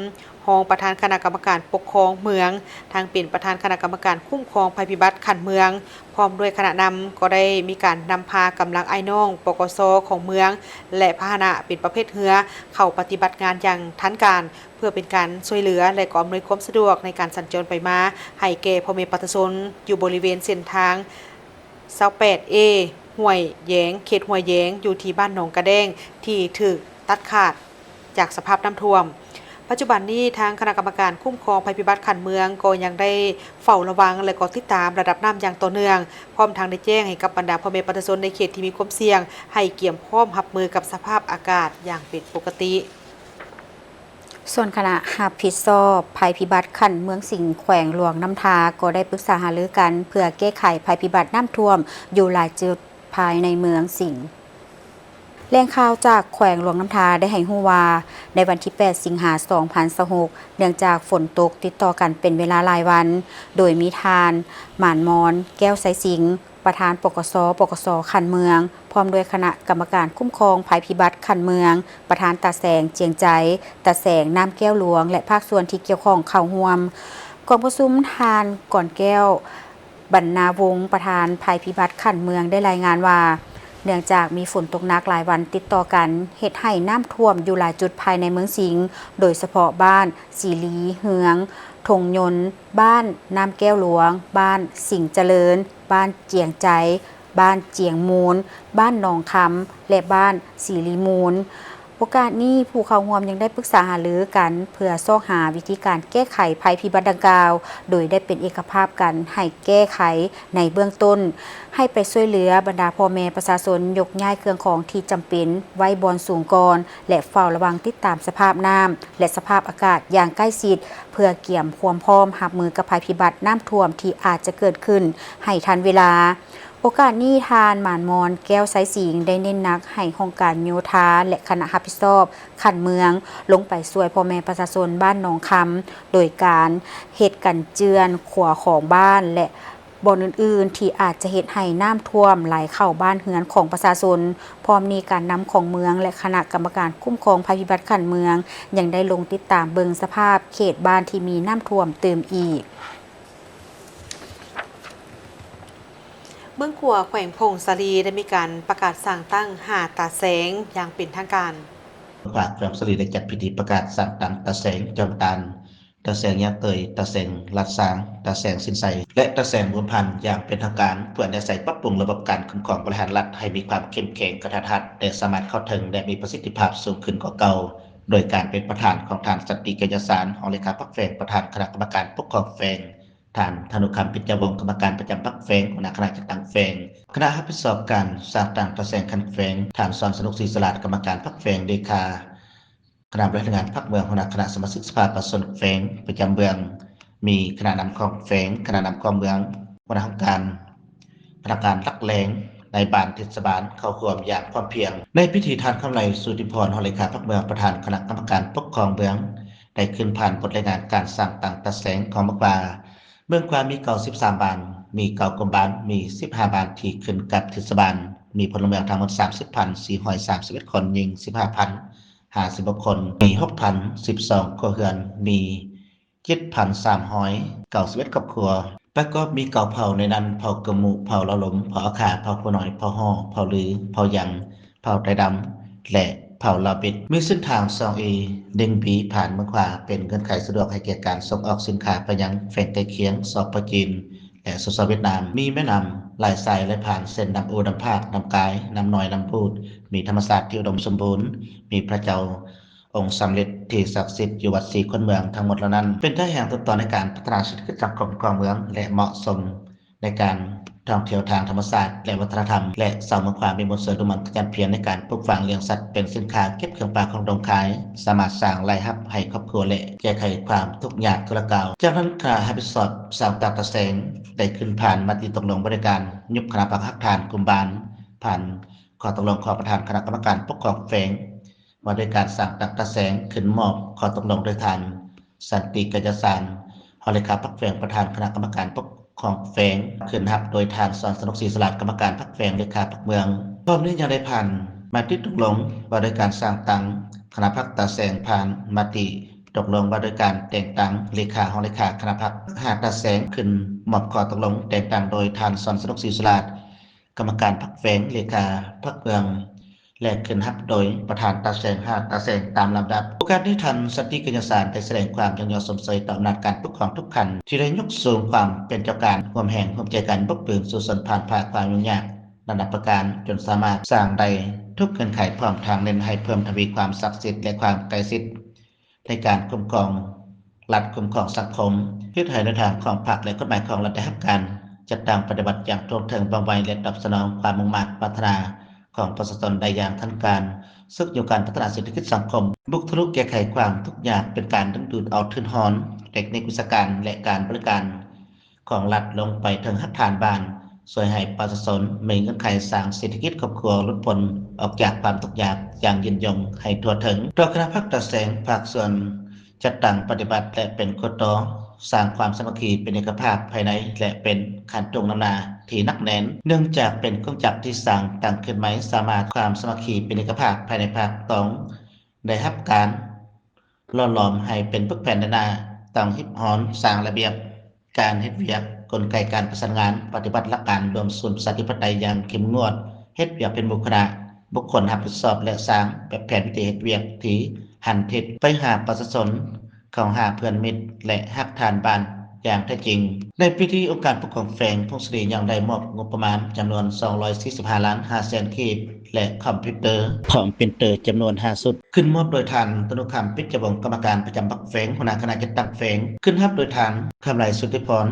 ຮອງປະທານຄະນະກຳມະການປົກຄອງເມືອງ, ທັງເປັນປະທານຄະນະກຳມະການຄຸ້ມຄອງໄພພິບັດຂັ້ນເມືອງ, ພ້ອມດ້ວຍຄະນະນຳ ກໍໄດ້ມີການນຳພາກຳລັງອ້າຍນ້ອງ ປກສ ຂອງເມືອງ ແລະ ພາຫະນະເປັນປະເພດເຮືອ ເຂົ້າປະຕິບັດງານຢ່າງທັນການ ເພື່ອເປັນການຊ່ວຍເຫຼືອ ແລະ ກໍອຳນວຍຄວາມສະດວກໃນການສັນຈອນໄປມາໃຫ້ແກ່ພໍ່ແມ່ປະຊາຊົນ ຢູ່ບໍລິເວນເສັ້ນທາງ ຊາວແປດເອ ຫ້ວຍແຢງ, ເຂດຫ້ວຍແຢງ ຢູ່ທີ່ບ້ານໜອງກະແດ້ງ ທີ່ຖືກຕັດຂາດຈາກສະພາບນ້ຳຖ້ວມ. ພ ປັດຈຸບັນນີ້ ທາງຄະນະກຳມະການຄຸ້ມຄອງໄພພິບັດຂັ້ນເມືອງ ກໍຍັງໄດ້ເຝົ້າລະວັງ ແລະ ກໍຕິດຕາມລະດັບນ້ຳຢ່າງຕໍ່ເນື່ອງ, ພ້ອມທັງໄດ້ແຈ້ງໃຫ້ກັບບັນດາພໍ່ແມ່ປະຊາຊົນໃນເຂດທີ່ມີຄວາມສ່ຽງ ໃຫ້ກຽມພ້ອມຮັບມືກັບສະພາບອາກາດຢ່າງເປັນປົກກະຕິ. ສ່ວນຄະນະຮັບຜິດຊອບໄພພິບັດຂັ້ນເມືອງສິງ ແຂວງຫຼວງນ້ຳທາ ກໍໄດ້ປຶກສາຫາລືກັນ ເພື່ອແກ້ໄຂໄພພິບັດນ້ຳຖ້ວມຢູ່ຫຼາຍຈຸດພາຍໃນເມືອງສິງ. ແຫຼ່ງຂ່າວຈາກແຂວງຫຼວງນ້ຳທາໄດ້ໃຫ້ຮູ້ວ່າ ໃນວັນທີແປດ ສິງຫາ ສອງພັນຊາວຫົກ ເນື່ອງຈາກຝົນຕົກຕິດຕໍ່ກັນເປັນເວລາຫຼາຍວັນ, ໂດຍມີທ່ານ ໝານມອນ ແກ້ວໄຊສິງ ປະທານ ປກສ ປກສ ຂັ້ນເມືອງ ພ້ອມດ້ວຍຄະນະກຳມະການຄຸ້ມຄອງໄພພິບັດຂັ້ນເມືອງ, ປະທານຕາແສງ ຈຽງໃຈ, ຕາແສງ ນ້ຳແກ້ວຫຼວງ ແລະ ພາກສ່ວນທີ່ກ່ຽວຂ້ອງເຂົ້າຮ່ວມກອງປະຊຸມ. ທ່ານ ກອນແກ້ວ ບັນນາວົງ ປະທານໄພພິບັດຂັ້ນເມືອງ ໄດ້ລາຍງານວ່າ ເນື່ອງຈາກມີຝົນຕົກໜັກຫຼາຍວັນຕິດຕໍ່ກັນ ເຮັດໃຫ້ນ້ຳຖ້ວມຢູ່ຫຼາຍຈຸດພາຍໃນເມືອງສິງ, ໂດຍສະເພາະບ້ານສີລີເຮືອງ, ທົ່ງຍົນ, ບ້ານນ້ຳແກ້ວຫຼວງ, ບ້ານສິງຈະເລີນ, ບ້ານຈຽງໃຈ, ບ້ານຈຽງມູນ, ບ້ານໜອງຄຳ ແລະ ບ້ານສີລີມູນ. ໂອກາດນີ້ ຜູ້ເຂົ້າຮ່ວມຍັງໄດ້ປຶກສາຫາລືກັນ ເພື່ອຊອກຫາວິທີການແກ້ໄຂໄພພິບັດດັ່ງກ່າວ, ໂດຍໄດ້ເປັນເອກະພາບກັນໃຫ້ແກ້ໄຂໃນເບື້ອງຕົ້ນ, ໃຫ້ໄປຊ່ວຍເຫຼືອບັນດາພໍ່ແມ່ປະຊາຊົນຍົກຍ້າຍເຄື່ອງຂອງທີ່ຈຳເປັນໄວ້ບ່ອນສູງກ່ອນ ແລະ ເຝົ້າລະວັງຕິດຕາມສະພາບນ້ຳ ແລະ ສະພາບອາກາດຢ່າງໃກ້ຊິດ ເພື່ອກຽມຄວາມພ້ອມຮັບມືກັບໄພພິບັດນ້ຳຖ້ວມທີ່ອາດຈະເກີດຂຶ້ນໃຫ້ທັນເວລາ. ໂອກາດນີ້ ທ່ານ ໝານມອນ ແກ້ວໄຊສິງ ໄດ້ເນັ້ນໜັກໃຫ້ຫ້ອງການໂຍທາ ແລະ ຄະນະຮັບຜິດຊອບຂັ້ນເມືອງ ລົງໄປຊ່ວຍພໍ່ແມ່ປະຊາຊົນບ້ານໜອງຄຳ ໂດຍການເຮັດກັນເຈື່ອນຂົວຂອງບ້ານ ແລະ ບ່ອນອື່ນໆ ທີ່ອາດຈະເຮັດໃຫ້ນ້ຳຖ້ວມໄຫຼເຂົ້າບ້ານເຮືອນຂອງປະຊາຊົນ. ພ້ອມນີ້ ການນຳຂອງເມືອງ ແລະ ຄະນະກຳມະການຄຸ້ມຄອງໄພພິບັດຂັ້ນເມືອງ ຍັງໄດ້ລົງຕິດຕາມເບິ່ງສະພາບເຂດບ້ານທີ່ມີນ້ຳຖ້ວມຕື່ມອີກ. ເມືອງຂວາ ແຂວງຜົ້ງສາລີ ໄດ້ມີການປະກາດສ້າງຕັ້ງຫ້າຕາແສງຢ່າງເປັນທາງການ. ເມືອງຂວາ ແຂວງຜົ້ງສາລີ ໄດ້ຈັດພິທີປະກາດສ້າງຕັ້ງຕາແສງຈອມຕານ, ຕາແສງຍາເຕີຍ, ຕາແສງລັດຊາງ, ຕາແສງສິນໄຊ ແລະ ຕາແສງບົວພັນ ຢ່າງເປັນທາງການ, ເພື່ອອາໄສປັບປຸງລະບົບການຄຸ້ມຄອງບໍລິຫານລັດໃຫ້ມີຄວາມເຂັ້ມແຂງ, ກະທັດຮັດ ແຕ່ສາມາດເຂົ້າເຖິງ ແລະ ມີປະສິດທິພາບສູງຂຶ້ນກວ່າເກົ່າ, ໂດຍການເປັນປະທານຂອງທ່ານ ສັນຕິ ໄກຍະສານ ຮອງເລຂາພັກແຂວງ, ປະທານຄະນະກຳມະການປົກຄອງແຂວງ, ທ່ານ ທະນຸຄຳ ປິດຍະວົງ ກຳມະການປະຈຳພັກແຂວງ, ຫົວໜ້າຄະນະຈັດຕັ້ງແຂວງ, ຄະນະຮັບຜິດຊອບການສ້າງຕັ້ງຕາແສງຂັ້ນແຂວງ, ທ່ານ ສອນສະໜຸກ ສີສະຫຼາດ ກຳມະການພັກແຂວງ, ເລຂາຄະນະບໍລິຫານງານພັກເມືອງ, ຫົວໜ້າຄະນະສະມາຊິກສະພາປະຊາຊົນແຂວງປະຈຳເບື້ອງ, ມີຄະນະນຳຂອງແຂວງ, ຄະນະນຳຂອງເມືອງ, ຫົວໜ້າຫ້ອງການ, ພະນັກງານຫຼັກແຫຼ່ງ, ນາຍບ້ານເທດສະບານ ເຂົ້າຮ່ວມຢ່າງພ້ອມພຽງ. ໃນພິທີ ທ່ານ ຄຳໄລ ສຸທິພອນ ຮອງເລຂາພັກເມືອງ, ປະທານຄະນະກຳມະການປົກຄອງເມືອງ, ໄດ້ຂຶ້ນຜ່ານບົດລາຍງານການສ້າງຕັ້ງຕາແສງຂອງເມືອງຂວາ. ເມືອງຂວາມີເກົ້າສິບສາມບ້ານ, ມີເກົ້າກົມບ້ານ, ມີສິບຫ້າບ້ານທີ່ຂຶ້ນກັບເທດສະບານ, ມີພົນລະເມືອງທັງໝົດສາມສິບພັນສີ່ຮ້ອຍສາມສິບເອັດຄົນ, ຍິງສິບຫ້າພັນຫ້າສິບຫົກຄົນ, ມີຫົກພັນສິບສອງຄົວເຮືອນ, ມີເຈັດພັນສາມຮ້ອຍເກົ້າສິບເອັດຄອບຄົວ, ປະກອບມີເກົ້າເຜົ່າ, ໃນນັ້ນ ເຜົ່າກຶມມຸ, ເຜົ່າລາວລົມ, ເຜົ່າອາຄາ, ເຜົ່າຜູ້ນ້ອຍ, ເຜົ່າຫໍ, ເຜົ່າລື, ເຜົ່າຢັງ, ເຜົ່າໄຕດຳ ແລະ ເຜົ່າລາວເປັດ. ມີເສັ້ນທາງສອງເອ ເດັງບີ ຜ່ານເມືອງຂວາ ເປັນເງື່ອນໄຂສະດວກໃຫ້ແກ່ການສົ່ງອອກສິນຄ້າໄປຍັງແຂວງໃກ້ຄຽງ ສປ ຈີນ ແລະ ສສ ຫວຽດນາມ. ມີແມ່ນ້ຳຫຼາຍສາຍໄຫຼຜ່ານ ເຊັ່ນ ນ້ຳອູ, ນ້ຳພາກ, ນ້ຳກາຍ, ນ້ຳນ້ອຍ, ນ້ຳບູດ, ມີທຳມະຊາດທີ່ອຸດົມສົມບູນ, ມີພະເຈົ້າອົງສຳເລັດທີ່ສັກສິດຢູ່ວັດສີຂຸນເມືອງ. ທັງໝົດເຫຼົ່ານັ້ນ ເປັນທ່າແຮງຕົ້ນຕໍໃນການພັດທະນາເສດຖະກິດສັງຄົມຂອງເມືອງ ແລະ ເໝາະສົມ ໃນການທ່ອງທ່ຽວທາງທຳມະຊາດ ແລະ ວັດທະນະທຳ ແລະ ຊາວເມືອງຂວາມີມູນເຊື້ອດຸໝັ່ນຂະຫຍັນພຽນໃນການປູກຝັງລ້ຽງສັດເປັນສິນຄ້າເກັບເຄື່ອງປ່າຂອງດົງຄາຍ, ສາມາດສ້າງລາຍຮັບໃຫ້ຄອບຄົວ ແລະ ແກ້ໄຂຄວາມທຸກຍາກຊົ່ວຄາວ. ຈາກນັ້ນ ຄະນະຮັບຜິດຊອບສ້າງຕັ້ງຕາແສງໄດ້ຂຶ້ນຜ່ານມະຕິຕົກລົງວ່າດ້ວຍການຍຸບຄະນະພັກຮາກຖານກຸ່ມບ້ານ, ຜ່ານຂໍ້ຕົກລົງຂອງປະທານຄະນະກຳມະການປົກຄອງແຂວງ ວ່າດ້ວຍການສ້າງຕັ້ງຕາແສງ, ຂຶ້ນມອບຂໍ້ຕົກລົງໂດຍທ່ານ ສັນຕິ ໄກຍະສານ ຮອງເລຂາພັກແຂວງ, ປະທານຄະນະກຳມະການປົກຄອງແຂວງ, ຂຶ້ນຮັບໂດຍທ່ານ ສອນສະໜຸກ ສີສະຫຼາດ ກຳມະການພັກແຂວງ, ເລຂາພັກເມືອງ. ພ້ອມນີ້ຍັງໄດ້ຜ່ານມະຕິຕົກລົງວ່າດ້ວຍການສ້າງຕັ້ງຄະນະພັກຕາແສງ, ຜ່ານມະຕິຕົກລົງວ່າດ້ວຍການແຕ່ງຕັ້ງເລຂາ, ຮອງເລຂາຄະນະພັກ, ຫ້າຕາແສງ, ຂຶ້ນມອບຂໍ້ຕົກລົງແຕ່ງຕັ້ງໂດຍທ່ານ ສອນສະໜຸກ ສີສະຫຼາດ ກຳມະການພັກແຂວງ, ເລຂາພັກເມືອງ ແລະ ຂຶ້ນຮັບໂດຍປະທານຕາແສງ, ຫ້າຕາແສງຕາມລຳດັບ. ໂອກາດນີ້ ທ່ານ ສັນຕິ ໄກຍະສານ ໄດ້ສະແດງຄວາມຍ້ອງຍໍຊົມເຊີຍຕໍ່ອຳນາດການປົກຄອງທຸກຂັ້ນ ທີ່ໄດ້ຍົກສູງຄວາມເປັນເຈົ້າການ, ຮ່ວມແຮງຮ່ວມໃຈກັນບົກບືນສູ້ຊົນຜ່ານຜ່າຄວາມຫຍຸ້ງຍາກນານາປະການ ຈົນສາມາດສ້າງໄດ້ທຸກເງື່ອນໄຂ, ພ້ອມທັງເນັ້ນໃຫ້ເພີ່ມທະວີຄວາມສັກສິດ ແລະ ຄວາມໃກ້ຊິດ ໃນການຄຸ້ມຄອງລັດ, ຄຸ້ມຄອງສັງຄົມ, ເຮັດໃຫ້ແນວທາງຂອງພັກ ແລະ ກົດໝາຍຂອງລັດໄດ້ຮັບການຈັດຕັ້ງປະຕິບັດຢ່າງທົ່ວເຖິງ, ວ່ອງໄວ ແລະ ຕອບສະໜອງຄວາມມຸ່ງມາດປາດຖະໜາຂອງປະຊາຊົນໄດ້ຢ່າງທັນການ, ເຊິ່ງຢູ່ການພັດທະນາເສດຖະກິດສັງຄົມ, ບຸກທະລຸແກ້ໄຂຄວາມທຸກຍາກ, ເປັນການດຶງດູດເອົາທຶນຮອນ, ເຕັກນິກວິຊາການ ແລະ ການບໍລິການ ຂອງລັດລົງໄປເຖິງຮາກຖານບ້ານ, ຊ່ວຍໃຫ້ປະຊາຊົນມີເງື່ອນໄຂສ້າງເສດຖະກິດຄອບຄົວຫຼຸດພົ້ນອອກຈາກຄວາມທຸກຍາກຢ່າງຍືນຍົງໃຫ້ທົ່ວເຖິງ. ຕໍ່ຄະນະພັກຕາແສງ, ພາກສ່ວນຈັດຕັ້ງປະຕິບັດ ແລະ ເປັນຂົວຕໍ່ສ້າງຄວາມສາມັກຄີເປັນເອກະພາບພາຍໃນ ແລະ ເປັນຄັນທຸງນຳໜ້າທີ່ໜັກແໜ້ນ, ເນື່ອງຈາກເປັນກົງຈັກທີ່ສ້າງຕັ້ງຂຶ້ນໃໝ່, ສາມາດຄວາມສາມັກຄີເປັນເອກະພາບພາຍໃນພັກຕ້ອງ ໄດ້ຮັບການຫຼໍ່ຫຼອມໃຫ້ເປັນປຶກແຜ່ນເດີນໜ້າ, ຕ້ອງຮິບຮ້ອນສ້າງລະບຽບການເຮັດວຽກ, ກົນໄກການປະສານງານ, ປະຕິບັດຫຼັກການລວມສູນປະຊາທິປະໄຕຢ່າງເຂັ້ມງວດ, ເຮັດວຽກເປັນໝູ່ຄະນະ, ບຸກຄົນຮັບຜິດຊອບ ແລະ ສ້າງແບບແຜນວິທີເຮັດວຽກທີ່ຫັນທິດໄປຫາປະຊາຊົນ, ເຂົ້າຫາເພື່ອນມິດ ແລະ ຮາກຖານບ້ານຢ່າງແທ້ຈິງ. ໃນປີນີ້ ອົງການປົກຄອງແຂວງຜົ້ງສາລີຍັງໄດ້ມອບງົບປະມານຈຳນວນສອງຮ້ອຍສີ່ສິບຫ້າລ້ານຫ້າແສນກີບ ແລະ ຄອມພິວເຕີ ພ້ອມປຣິນເຕີຈຳນວນຫ້າຊຸດ ຂຶ້ນມອບໂດຍທ່ານ ຕະນຸຄຳ ປິດຈະວົງ ກຳມະການປະຈຳພັກແຂວງ, ຫົວໜ້າຄະນະຈັດຕັ້ງແຂວງ, ຂຶ້ນຮັບໂດຍທ່ານ ຄຳໄລ ສຸດທິພອນ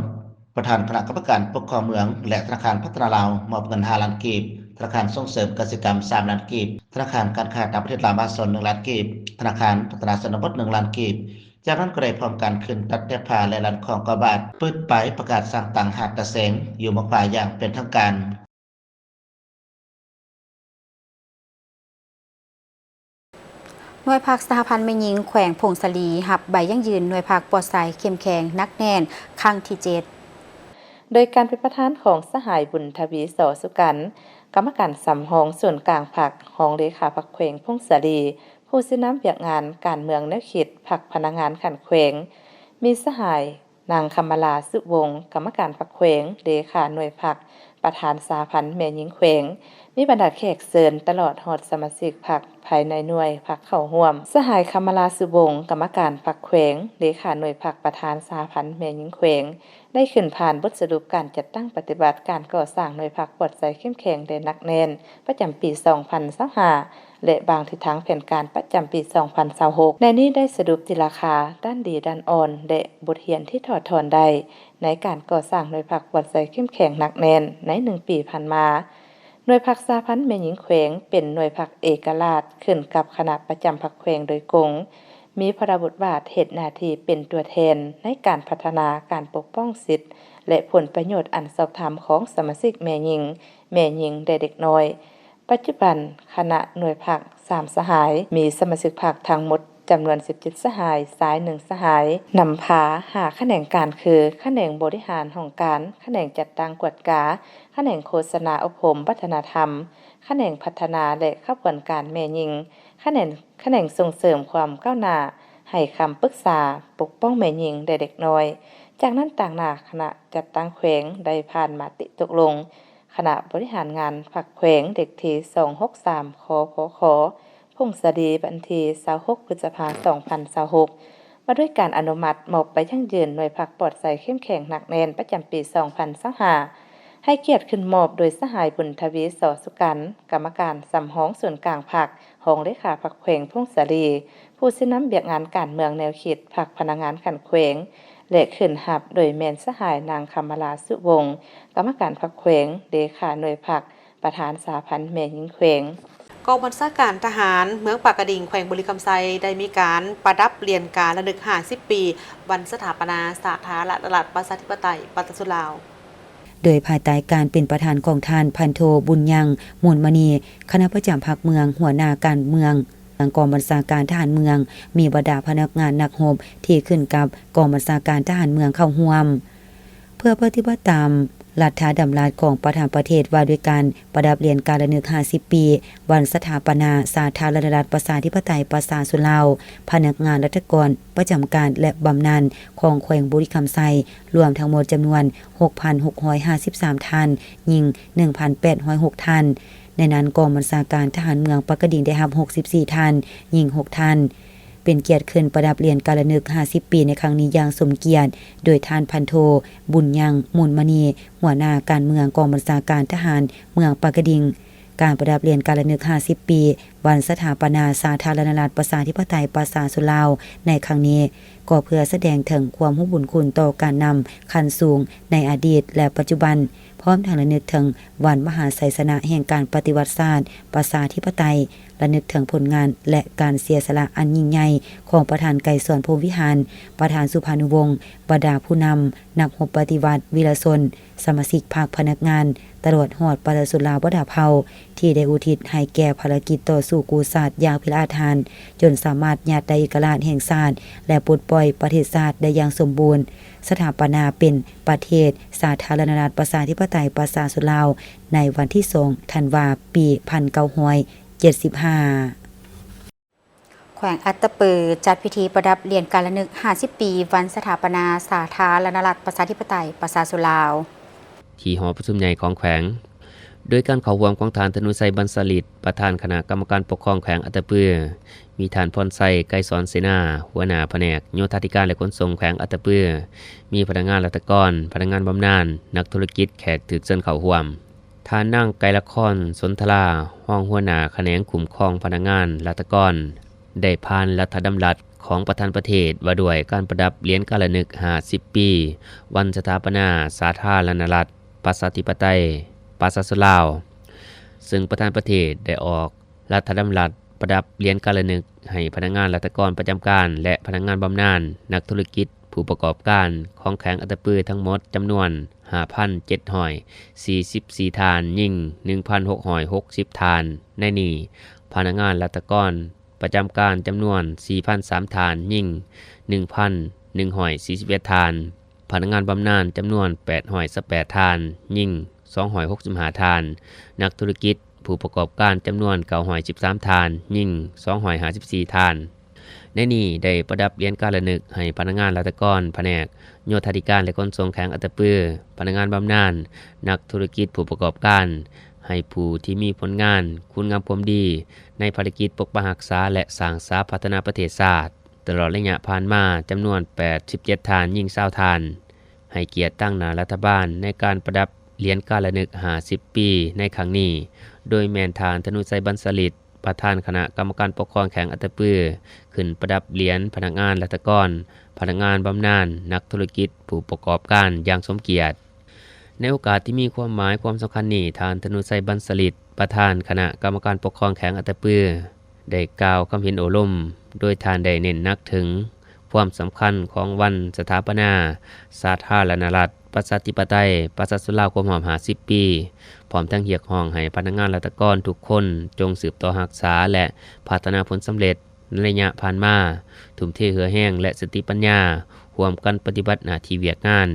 ປະທານຄະນະກຳມະການປົກຄອງເມືອງ ແລະ ທະນາຄານພັດທະນາລາວ ມອບເງິນຫ້າລ້ານກີບ, ທະນາຄານສົ່ງເສີມກະສິກຳສາມລ້ານກີບ, ທະນາຄານການຄ້າຕ່າງປະເທດລາວມະຫາຊົນໜຶ່ງລ້ານກີບ, ທະນາຄານພັດທະນາຊົນນະບົດໜຶ່ງລ້ານກີບ. ຈາກນັ້ນກໍໄດ້ພ້ອມກັນຂຶ້ນຕັດແຖບຜ້າ ແລະ ລັນຂອງກາບາດ, ເປີດປ້າຍປະກາດສ້າງຕັ້ງຫາດຕາແສງຢູ່ໝໍ້ຄວາຍຢ່າງເປັນທາງການ. ໜ່ວຍພັກສະຫະພັນແມ່ຍິງແຂວງຜົ້ງສາລີ ຮັບໃບຢັ້ງຢືນໜ່ວຍພັກປອດໃສ ເຂັ້ມແຂງ ໜັກແໜ້ນ ຄັ້ງທີເຈັດ. ໂດຍການເປັນປະທານຂອງສະຫາຍ ບຸນທະວີ ສໍສຸກັນ ກຳມະການສຳຮອງສູນກາງພັກ, ຮອງເລຂາພັກແຂວງຜົ້ງສາລີ, ຜູ້ຊີ້ນຳວຽກງານການເມືອງແນວຄິດພັກພະນັກງານຂັ້ນແຂວງ, ມີສະຫາຍ ນາງ ຄຳມາລາ ສຸວົງ ກຳມະການພັກແຂວງ, ເລຂາໜ່ວຍພັກ, ປະທານສະຫະພັນແມ່ຍິງແຂວງ, ມີບັນດາແຂກເຊີນ ຕະຫຼອດຮອດສະມາຊິກພັກພາຍໃນໜ່ວຍພັກເຂົ້າຮ່ວມ. ສະຫາຍ ຄຳມາລາ ສຸວົງ ກຳມະການພັກແຂວງ, ເລຂາໜ່ວຍພັກ, ປະທານສະຫະພັນແມ່ຍິງແຂວງ ໄດ້ຂຶ້ນຜ່ານບົດສະຫຼຸບການຈັດຕັ້ງປະຕິບັດການກໍ່ສ້າງໜ່ວຍພັກປອດໃສເຂັ້ມແຂງ ແລະ ໜັກແໜ້ນ ປະຈຳປີສອງພັນຊາວຫ້າ ແລະ ວາງທິດທາງແຜນການປະຈຳປີສອງພັນຊາວຫົກ. ໃນນີ້ໄດ້ສະຫຼຸບຕີລາຄາດ້ານດີດ້ານອ່ອນ ແລະ ບົດຮຽນທີ່ຖອດຖອນໄດ້ໃນການກໍ່ສ້າງໜ່ວຍພັກປອດໃສເຂັ້ມແຂງໜັກແໜ້ນໃນໜຶ່ງປີຜ່ານມາ. ໜ່ວຍພັກສະຫະພັນແມ່ຍິງແຂວງເປັນໜ່ວຍພັກເອກະລາດ ຂຶ້ນກັບຄະນະປະຈຳພັກແຂວງໂດຍກົງ, ມີພາລະບົດບາດເຮັດໜ້າທີ່ເປັນຕົວແທນໃນການພັດທະນາ, ການປົກປ້ອງສິດ ແລະ ຜົນປະໂຫຍດອັນຊອບທຳຂອງສະມາຊິກແມ່ຍິງ, ແມ່ຍິງ ແລະ ເດັກນ້ອຍ. ປັດຈຸບັນຄະນະໜ່ວຍພັກສາມສະຫາຍ ມີສະມາຊິກພັກທັງໝົດຈຳນວນສິບເຈັດສະຫາຍ, ຊາຍໜຶ່ງສະຫາຍ, ນຳພາຫ້າຂະແໜງການຄື ຂະແໜງບໍລິຫານຫ້ອງການ, ຂະແໜງຈັດຕັ້ງກວດກາ, ຂະແໜງໂຄສະນາອົບຮົມວັດທະນະທຳ, ຂະແໜງພັດທະນາ ແລະ ຂະບວນການແມ່ຍິງ, ຂະແໜງ ຂະແໜງສົ່ງເສີມຄວາມກ້າວໜ້າ, ໃຫ້ຄຳປຶກສາ, ປົກປ້ອງແມ່ຍິງ ແລະ ເດັກນ້ອຍ. ຈາກນັ້ນ, ຕາງໜ້າຄະນະຈັດຕັ້ງແຂວງໄດ້ຜ່ານມະຕິຕົກລົງ ຄະນະບໍລິຫານງານພັກແຂວງ ເລກທີສອງຫົກສາມ ຄພຂ ຜົ້ງສາລີ ວັນທີຊາວຫົກ ພຶດສະພາ ສອງພັນຊາວຫົກ ວ່າດ້ວຍການອະນຸມັດມອບໃບຢັ້ງຢືນໜ່ວຍພັກປອດໃສເຂັ້ມແຂງໜັກແໜ້ນປະຈຳປີສອງພັນຊາວຫ້າ ໃຫ້ກຽດຂຶ້ນມອບໂດຍສະຫາຍ ບຸນທະວີ ສໍສຸກັນ ກຳມະການສຳຮອງສູນກາງພັກ, ຮອງເລຂາພັກແຂວງຜົ້ງສາລີ, ຜູ້ຊີ້ນຳວຽກງານການເມືອງແນວຄິດພັກພະນັກງານຂັ້ນແຂວງ ແລະ ຂຶ້ນຮັບໂດຍແມ່ນສະຫາຍ ນາງ ຄຳມາລາ ສຸວົງ ກຳມະການພັກແຂວງ, ເລຂາໜ່ວຍພັກ, ປະທານສະຫະພັນແມ່ຍິງແຂວງ. ກອງບັນຊາການທະຫານເມືອງປາກກະດິງ ແຂວງບໍລິຄຳໄຊ ໄດ້ມີການປະດັບຫຼຽນກາລະນຶກຫ້າສິບປີ ວັນສະຖາປະນາສາທາລະນະລັດ ປະຊາທິປະໄຕ ປະຊາຊົນລາວ. ໂດຍພາຍໃຕ້ການເປັນປະທານຂອງທ່ານ ພັນໂທ ບຸນຍັງ ມູນມະນີ ຄະນະປະຈຳພັກເມືອງ, ຫົວໜ້າການເມືອງ, ກອງບັນຊາການທະຫານເມືອງ, ມີບັນດາພະນັກງານນັກຮົບທີ່ຂຶ້ນກັບກອງບັນຊາການທະຫານເມືອງເຂົ້າຮ່ວມ. ເພື່ອປະຕິບັດຕາມລັດຖະດຳລັດຂອງປະທານປະເທດ ວ່າດ້ວຍການປະດັບຫຼຽນກາລະນຶກຫ້າສິບປີ ວັນສະຖາປະນາສາທາລະນະລັດ ປະຊາທິປະໄຕ ປະຊາຊົນລາວ, ພະນັກງານລັດຖະກອນປະຈຳການ ແລະ ບຳນານຂອງແຂວງບໍລິຄຳໄຊ ລວມທັງໝົດຈຳນວນຫົກພັນຫົກຮ້ອຍຫ້າສິບສາມທ່ານ, ຍິງໜຶ່ງພັນແປດຮ້ອຍຫົກທ່ານ. ໃນນັ້ນ, ກອງບັນຊາການທະຫານເມືອງປາກກະດິງໄດ້ຮັບຫົກສິບສີ່ທ່ານ, ຍິງຫົກທ່ານ. ເປັນກຽດຂຶ້ນປະດັບຫຼຽນກາລະນຶກຫ້າສິບປີໃນຄັ້ງນີ້ຢ່າງສົມກຽດ ໂດຍທ່ານ ພັນໂທ ບຸນຍັງ ມູນມະນີ ຫົວໜ້າການເມືອງກອງບັນຊາການທະຫານເມືອງປາກກະດິງ. ການປະດັບຫຼຽນການລະນຶກຫ້າສິບປີ ວັນສະຖາປະນາສາທາລະນະລັດ ປະຊາທິປະໄຕ ປະຊາຊົນລາວ ໃນຄັ້ງນີ້ ກໍເພື່ອສະແດງເຖິງຄວາມຮູ້ບຸນຄຸນຕໍ່ການນຳຂັ້ນສູງໃນອະດີດ ແລະ ປັດຈຸບັນ, ພ້ອມທັງລະນຶກເຖິງວັນມະຫາໄຊຊະນະແຫ່ງການປະຕິວັດຊາດປະຊາທິປະໄຕ, ລະນຶກເຖິງຜົນງານ ແລະ ການເສຍສະຫຼະອັນຍິ່ງໃຫຍ່ຂອງປະທານໄກສອນ ພົມວິຫານ, ປະທານສຸພານຸວົງ, ບັນດາຜູ້ນຳ, ນັກຮົບປະຕິວັດ, ວີລະຊົນ, ສະມາຊິກພັກ, ພະນັກງານ, ຕະຫຼອດຮອດປະຊາຊົນລາວບັນດາເຜົ່າ ທີ່ໄດ້ອຸທິດໃຫ້ແກ່ພາລະກິດຕໍ່ສູ້ກູ້ຊາດຢ່າງພິລະອາດຫານ, ຈົນສາມາດຍາດໄດ້ເອກະລາດແຫ່ງຊາດ ແລະ ປົດປ່ອຍປະເທດຊາດໄດ້ຢ່າງສົມບູນ, ສະຖາປະນາເປັນປະເທດສາທາລະນະລັດ ປະຊາທິປະໄຕ ປະຊາຊົນລາວ ໃນວັນທີສອງ ທັນວາ ປີພັນເກົ້າຮ້ອຍເຈັດສິບຫ້າ. ແຂວງອັດຕະປື ຈັດພິທີປະດັບຫຼຽນການລະນຶກຫ້າສິບປີ ວັນສະຖາປະນາສາທາລະນະລັດ ປະຊາທິປະໄຕ ປະຊາຊົນລາວ ທີ່ຫໍປະຊຸມໃຫຍ່ຂອງແຂວງ ໂດຍການເຂົ້າຮ່ວມຂອງທ່ານ ທະນູໄຊ ບັນສະລິດ ປະທານຄະນະກຳມະການປົກຄອງແຂວງອັດຕະປື, ມີທ່ານ ພອນໄຊ ໄກສອນເສນາ ຫົວໜ້າພະແນກໂຍທາທິການ ແລະ ຂົນສົ່ງແຂວງອັດຕະປື, ມີພະນັກງານລັດຖະກອນ, ພະນັກງານບຳນານ, ນັກທຸລະກິດ, ແຂກຖືກເຊີນເຂົ້າຮ່ວມ. ທ່ານນາງ ໄກລະຄອນ ສົນທະລາ ຮອງຫົວໜ້າຂະແໜງຄຸ້ມຄອງພະນັກງານລັດຖະກອນ ໄດ້ຜ່ານລັດຖະດຳລັດຂອງປະທານປະເທດ ວ່າດ້ວຍການປະດັບຫຼຽນການລະນຶກຫ້າສິບປີ ວັນສະຖາປະນາສາທາລະນະລັດ ປະຊາທິປະໄຕ ປະຊາຊົນລາວ, ເຊິ່ງປະທານປະເທດໄດ້ອອກລັດຖະດຳລັດປະດັບຫຼຽນການລະນຶກໃຫ້ພະນັກງານລັດຖະກອນປະຈຳການ ແລະ ພະນັກງານບຳນານ, ນັກທຸລະກິດ, ຜູ້ປະກອບການຂອງແຂວງອັດຕະປືທັງໝົດຈຳນວນຫ້າພັນເຈັດຮ້ອຍສີ່ສິບສີ່ທ່ານ, ຍິງໜຶ່ງພັນຫົກຮ້ອຍຫົກສິບທ່ານ, ໃນນີ້ພະນັກງານລັດຖະກອນປະຈຳການຈຳນວນສີ່ພັນສາມທ່ານ, ຍິງໜຶ່ງພັນໜຶ່ງຮ້ອຍສີ່ສິບເອັດທ່ານ, ພະນັກງານບຳນານຈຳນວນແປດຮ້ອຍຊາວແປດທ່ານ, ຍິງສອງຮ້ອຍຫົກສິບຫ້າທ່ານ, ນັກທຸລະກິດ, ຜູ້ປະກອບການຈຳນວນເກົ້າຮ້ອຍສິບສາມທ່ານ, ຍິງສອງຮ້ອຍຫ້າສິບສີ່ທ່ານ. ໃນນີ້ໄດ້ປະດັບຫຼຽນການລະນຶກໃຫ້ພະນັກງານລັດຖະກອນພະແນກໂຍທາທິການ ແລະ ຂົນສົ່ງແຂວງອັດຕະປື, ພະນັກງານບຳນານ, ນັກທຸລະກິດ, ຜູ້ປະກອບການ, ໃຫ້ຜູ້ທີ່ມີຜົນງານ, ຄຸນງາມຄວາມດີໃນພາລະກິດປົກປັກຮັກສາ ແລະ ສ້າງສາພັດທະນາປະເທດຊາດ ຕະຫຼອດໄລຍະຜ່ານມາຈຳນວນແປດສິບເຈັດທ່ານ, ຍິງຊາວທ່ານ, ໃຫ້ກຽດຕາງໜ້າລັດຖະບານໃນການປະດັບຫຼຽນການລະນຶກຫ້າສິບປີໃນຄັ້ງນີ້, ໂດຍແມ່ນທ່ານ ທະນູໄຊ ບັນສະລິດ ປະທານຄະນະກຳມະການປົກຄອງແຂວງອັດຕະປື ຂຶ້ນປະດັບຫຼຽນພະນັກງານລັດຖະກອນ, ພະນັກງານບຳນານ, ນັກທຸລະກິດ, ຜູ້ປະກອບການຢ່າງສົມກຽດ. ໃນໂອກາດທີ່ມີຄວາມໝາຍຄວາມສຳຄັນນີ້, ທ່ານ ທະນູໄຊ ບັນສະລິດ ປະທານຄະນະກຳມະການປົກຄອງແຂວງອັດຕະປື ໄດ້ກ່າວຄຳເຫັນໂອ້ລົມ, ໂດຍທ່ານໄດ້ເນັ້ນໜັກເຖິງຄວາມສຳຄັນຂອງວັນສະຖາປະນາສາທາລະນະລັດ ປະຊາທິປະໄຕ ປະຊາຊົນລາວ ຄົບຮອບຫ້າສິບປີ, ພ້ອມທັງຮຽກຮ້ອງໃຫ້ພະນັກງານລັດຖະກອນທຸກຄົນ ຈົ່ງສືບຕໍ່ຮັກສາ ແລະ ພັດທະນາຜົນສຳເລັດໃນໄລຍະຜ່ານມາ, ທຸ່ມເທເຫື່ອແຮງ ແລະ ສະຕິປັນຍາ, ຮ່ວມກັນປະຕິບັດໜ້າທີ່ວຽກງານ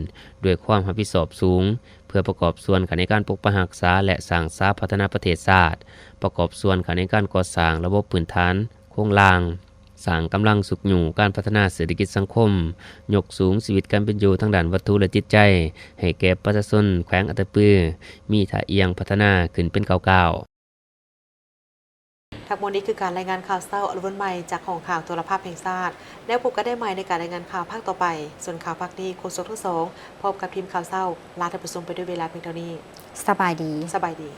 ດ້ວຍຄວາມຮັບຜິດຊອບສູງ, ເພື່ອປະກອບສ່ວນເຂົ້າໃນການປົກປັກຮັກສາ ແລະ ສ້າງສາພັດທະນາປະເທດຊາດ, ປະກອບສ່ວນເຂົ້າໃນການກໍ່ສ້າງລະບົບພື້ນຖານໂຄງລ່າງ, ສ້າງກຳລັງຊຸກຍູ້ການພັດທະນາເສດຖະກິດສັງຄົມ, ຍົກສູງຊີວິດການເປັນຢູ່ທາງດ້ານວັດຖຸ ແລະ ຈິດໃຈໃຫ້ແກ່ປະຊາຊົນແຂວງອັດຕະປື ມີທ່າອ່ຽງພັດທະນາຂຶ້ນເປັນກ້າວໆ. ທັງໝົດນີ້ຄືການລາຍງານຂ່າວເຊົ້າອາລົມວັນໃໝ່ຈາກຫ້ອງຂ່າວໂທລະພາບແຫ່ງຊາດ. ແລ້ວພົບກັນໄດ້ໃໝ່ໃນການລາຍງານຂ່າວພາກຕໍ່ໄປ. ສ່ວນຂ່າວພາກນີ້ ໂຄສົກທັງສອງ ພ້ອມກັບທີມຂ່າວເຊົ້າ ລາທ່ານຜູ້ຊົມໄປດ້ວຍເວລາພຽງເທົ່ານີ້. ສະບາຍດີ. ສະບາຍດີ.